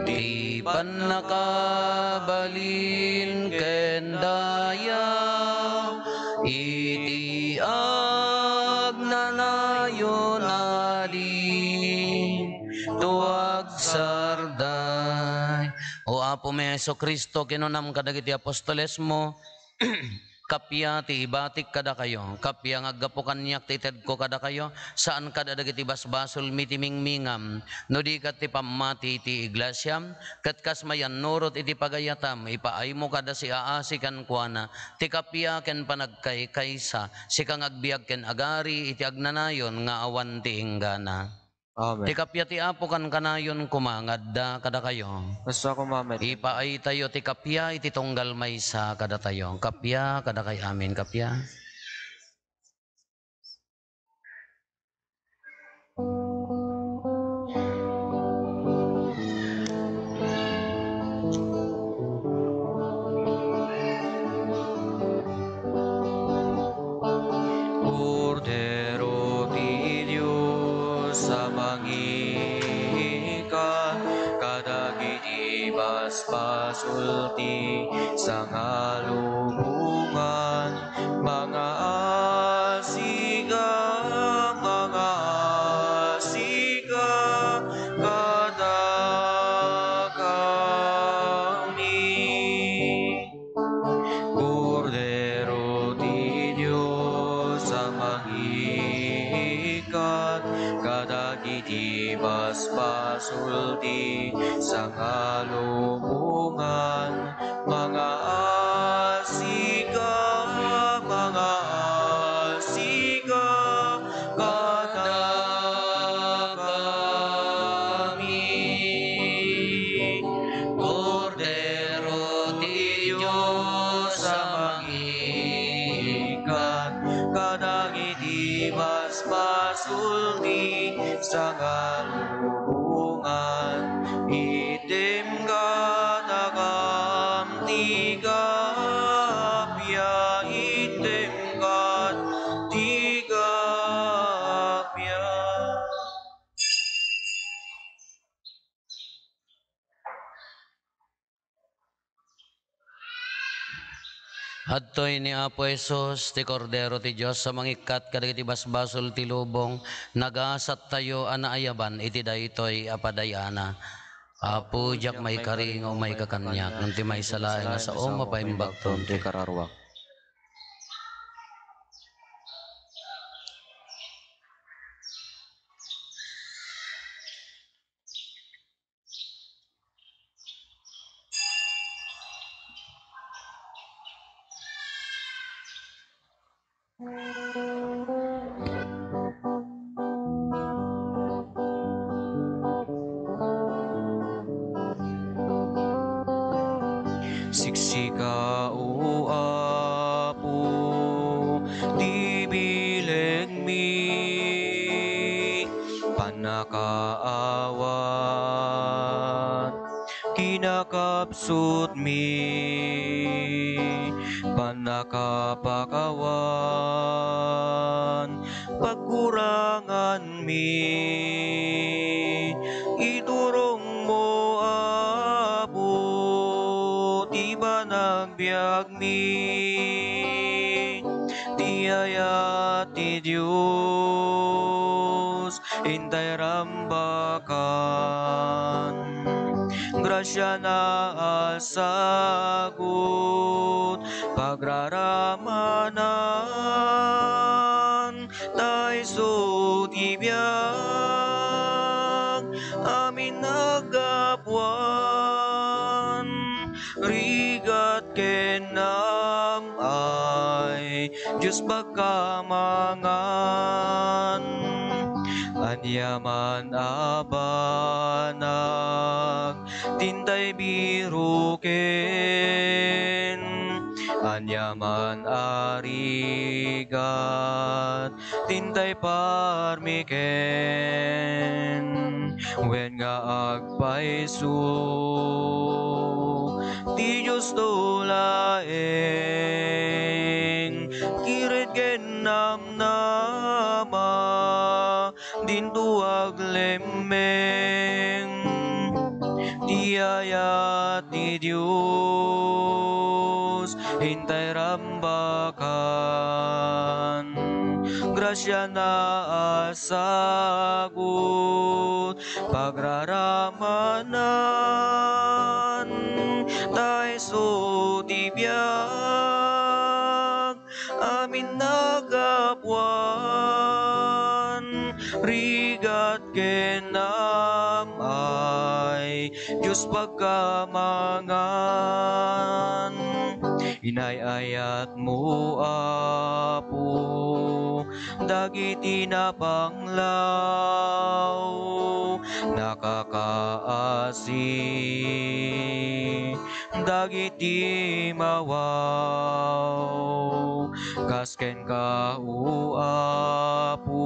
ti pannaka Alin ken daya iti agnanayon a linto agsarday. O Apomi Jesu-Cristo, kinunam kadagiti apostolesmo, "Kappia ti ibatik kadakayo, kappia nga aggapu kaniak ti itedko kadakayo, saan kadagiti basbasolmi ti mingmingam, no di ket ti pammati iti iglesiam, ket kas mayannurot iti pagayatam, ipaaymo kada siaasi kenkuana ti kappia ken panagkaykaysa, sika nga agbiag ken agari iti agnanayon nga awan ti inggana." Amen. Ti kappia ti Apo kankanayon koma nga adda kadakayo. Kasta koma met. Ipaaytayo ti kappia iti tunggal maysa kadatayo. Kappia kadakay amin, kappia. Kordero ti Dios a mangiikkat kadagiti basbasol ti sangalubongan, mangaasika, mangaasika kadakami. Kordero ti Dios a mangiikkat kadagiti basbasol ti sangalubongan, mangaasika, mangaasika kadakami. Kordero ti Dios a mangiikkat kadagiti basbasol ti sangalubongan, itedka kadakam ti kappia, itedka ti kappia. Adtoy ni Apo Jesus, ti Kordero ti Dios a mangikkat kadagiti basbasol ti lubong, nagasattayo a naayaban iti daytoy a padayana. Apo, diak maikari nga umayka kaniak, ngem ti maysa laeng a sao mapaimbagton ti kararuak. Siksika, O Apo, ti bilegmi, pannakaawat, kinakapsutmi, pannakapakawan, pagkuranganmi, iturongmo, Apo, ti panagbiag mi. Ti ayat ti Dios intay rambakan, grasiana a sagut, pagraramanan, ta isu ti biag amin naggapuan. Rigat ken naam-ay, Dios pagkamangan. Aniaman a banag, dintay biruken. Aniaman a rigat, dintay parmeken. Wen nga agpayso ti Diosto laeng, kired ken namnama, dinto aglemmeng. Ti ayat ti Dios intay rambakan. Grasiana a sagut, pagraramanan, ta isu ti biag, amin nagapuan, rigat ken amay, Dios pagkamangan. Inay-ayatmo, Apo, dagiti napanglaw, nakakaasi dagiti mawaw. Kas kenka, O Apo,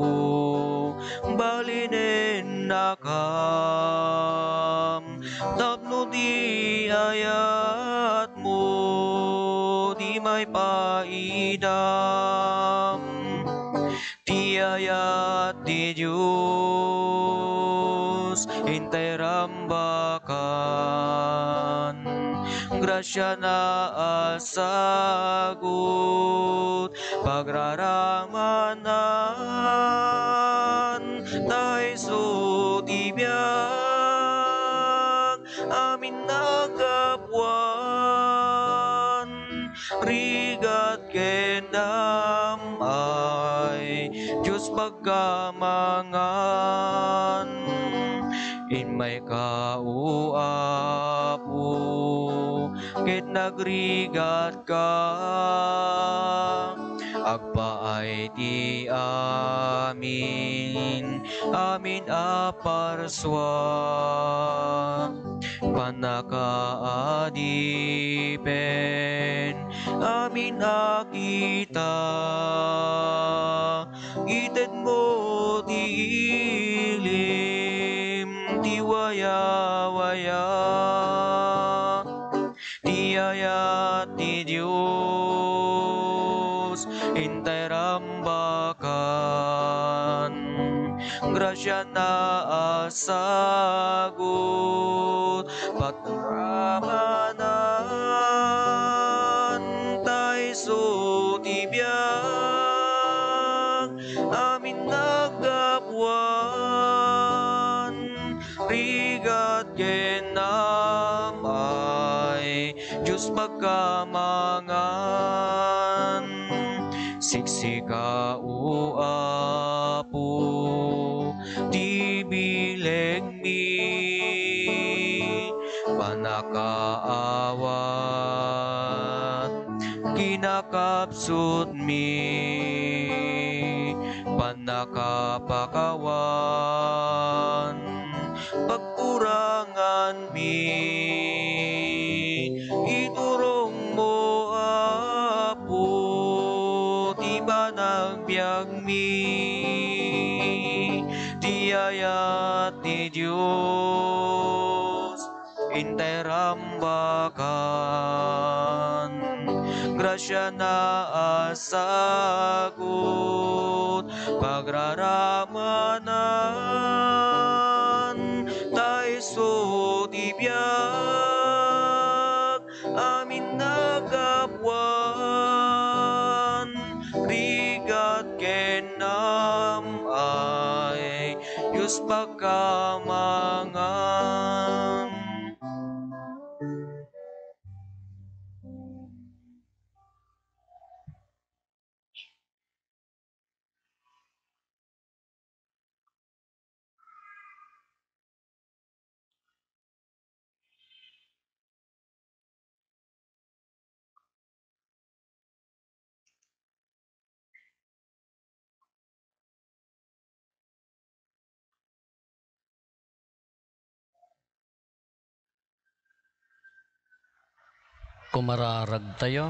balinennakam, tapno ti ayatmo ti maipaidam. Ti ayat ti Dios, intay rambakan. Grasiana a sagut, pagraramanan, ta isu ti biag, amin nagapuan, rigat ken amay, Dios pagkamangan. Immayka, O Apo, ket nagrigatka, agpaay ti amin, amin a parsua. Pannakaadipen, amin a kita, itedmo ti ilim ti wayawaya. Ti ayat ti Dios, intay rambakan. Grasiana a sagut, pagramanan, ta isu ti biag, amin nagapuan, rigat ken amay, Dios pagkamangan. Siksika, O Apo, ti bilegmi, pannakaawat, kinakapsutmi, pannakapakawan, pagkuranganmi. Iturongmo, Apo, ti panagbiagmi. Ti ayat ti Dios, intay rambakan. Grasiana a sagut, pagraramanan, ta isu ti biag, amin nagapuan, rigat ken amay, Dios pagkamangan. Kumararagtayo.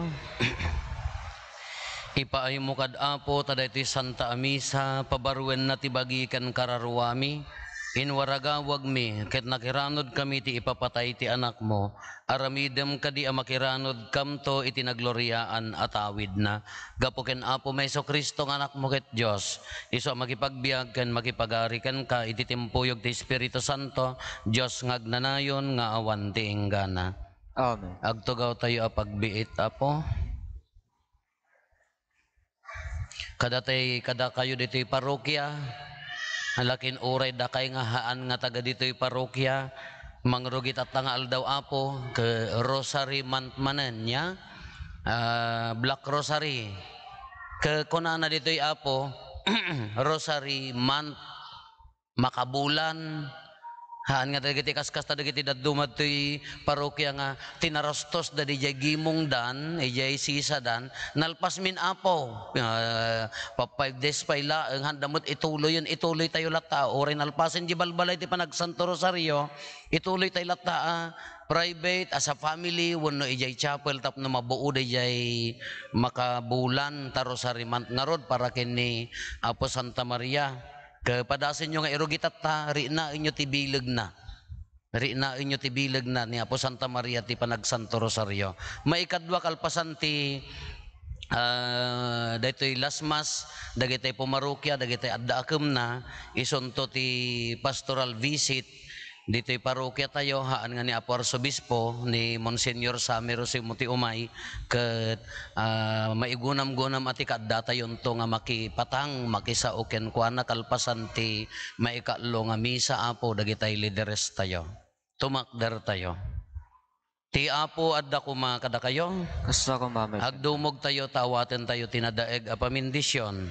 Ipaaymo kad Apo ta daytoy Santa a Misa, pabaruenna ti bagi ken kararuami, inwaragawagmi, ket nakiranudkami ti ipapatay ti Anakmo. Aramidem kadi a makiranudkamto iti nagloriaan a tawidna. Gapu ken Apomi Jesu-Cristo nga Anakmo ket Dios, isu a makipagbiag ken makipagari kenka iti timpuyog ti Espiritu Santo, Dios nga agnanayon nga awan ti inggana. Amen. Agtugawtayo a pagbiit, Apo. Kadatay kadakayo ditoy parokia, lakin uray dakay nga haan nga taga ditoy parokia, mangrugi tatta nga aldaw, Apo, ket Rosary Month manen, ya? Ah, Black Rosary. Ket kunana ditoy, Apo, Rosary Month, makabulan. Haan nga dagiti kaskasta dagiti dadduma ditoy parokia nga tinarustos da didiay gimongdan, idiay sisadan, nalpasmin, Apo. Ah, pa five days pay laeng, haan da met ituloyen, ituloytayo latta. Uray nalpasen diay balbalay ti panagsanto rosario, ituloytayo latta a private, as a family, wenno idiay chapel tapno mabuo daydiay makabulan ta Rosary Month ngarud para ken ni Apo Santa Maria. Ket padasenyo nga irugi tatta, riknaenyo ti bilegna. Riknaenyo ti bilegna ni Apo Santa Maria ti Panagsanto Rosario. Maikadua, kalpasan ti, ah, daytoy last mass, dagitay pumarokia, dagitay adda akemna, isunto ti pastoral visit ditoy parokia tayo, haan nga ni Apo Arsobispo, ni Monsignor Sammy Rosimo ti umay, ket ah, maigunam-gunam a ti kaaddatayo nga makipatang, makisao kenkuana kalpasan ti maikatlo nga misa, Apo, dagitay lideres tayo. Tumakder tayo. Ti Apo adda koma kadakayo. Kasta koma met. Agdumog tayo, ta awaten tayo ti nadaeg a pamindisyon.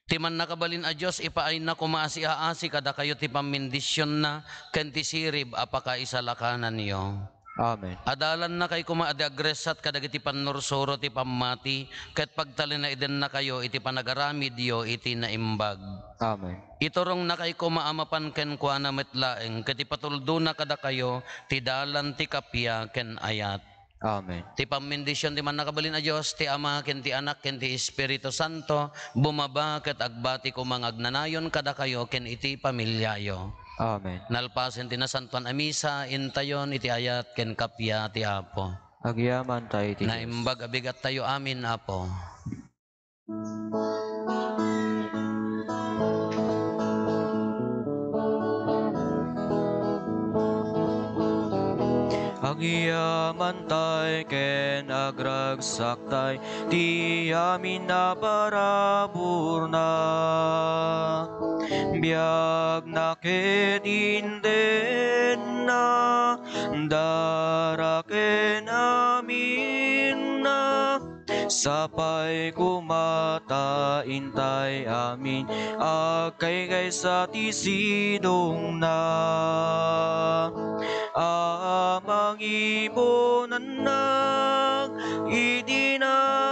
Ti Mannakabalin a Dios, ipaayna koma a siaasi kadakayo ti pammindisionna ken ti sirib a pakaisalakananyo. Amen. Adalannakay koma a di agresat kadagiti pannursuro ti pammati, ket pagtalinaedennakayo iti panagaramidyo iti naimbag. Amen. Iturongnakay koma a mapan kenkuana met laeng, ket ipatuldona kadakayo ti dalan ti kappia ken ayat. Amen. Ti pammindision ti Mannakabalin a Dios, ti Ama, ken ti Anak, ken ti Espiritu Santo, bumaba ket agbati koma nga agnanayon kadakayo ken iti familiayo. Amen. Nalpasen ti nasantoan a misa, intayon iti ayat ken kappia ti Apo. Agyamantayo iti Dios. Naimbag a bigattayo amin, Apo. Agyamantay ken agragsakta ti amin a paraburna. Biagna ket indenna, dara ken aminna. Sapay koma ta intay amin agkaykaysa ti sidongna. A mangipunannak iti na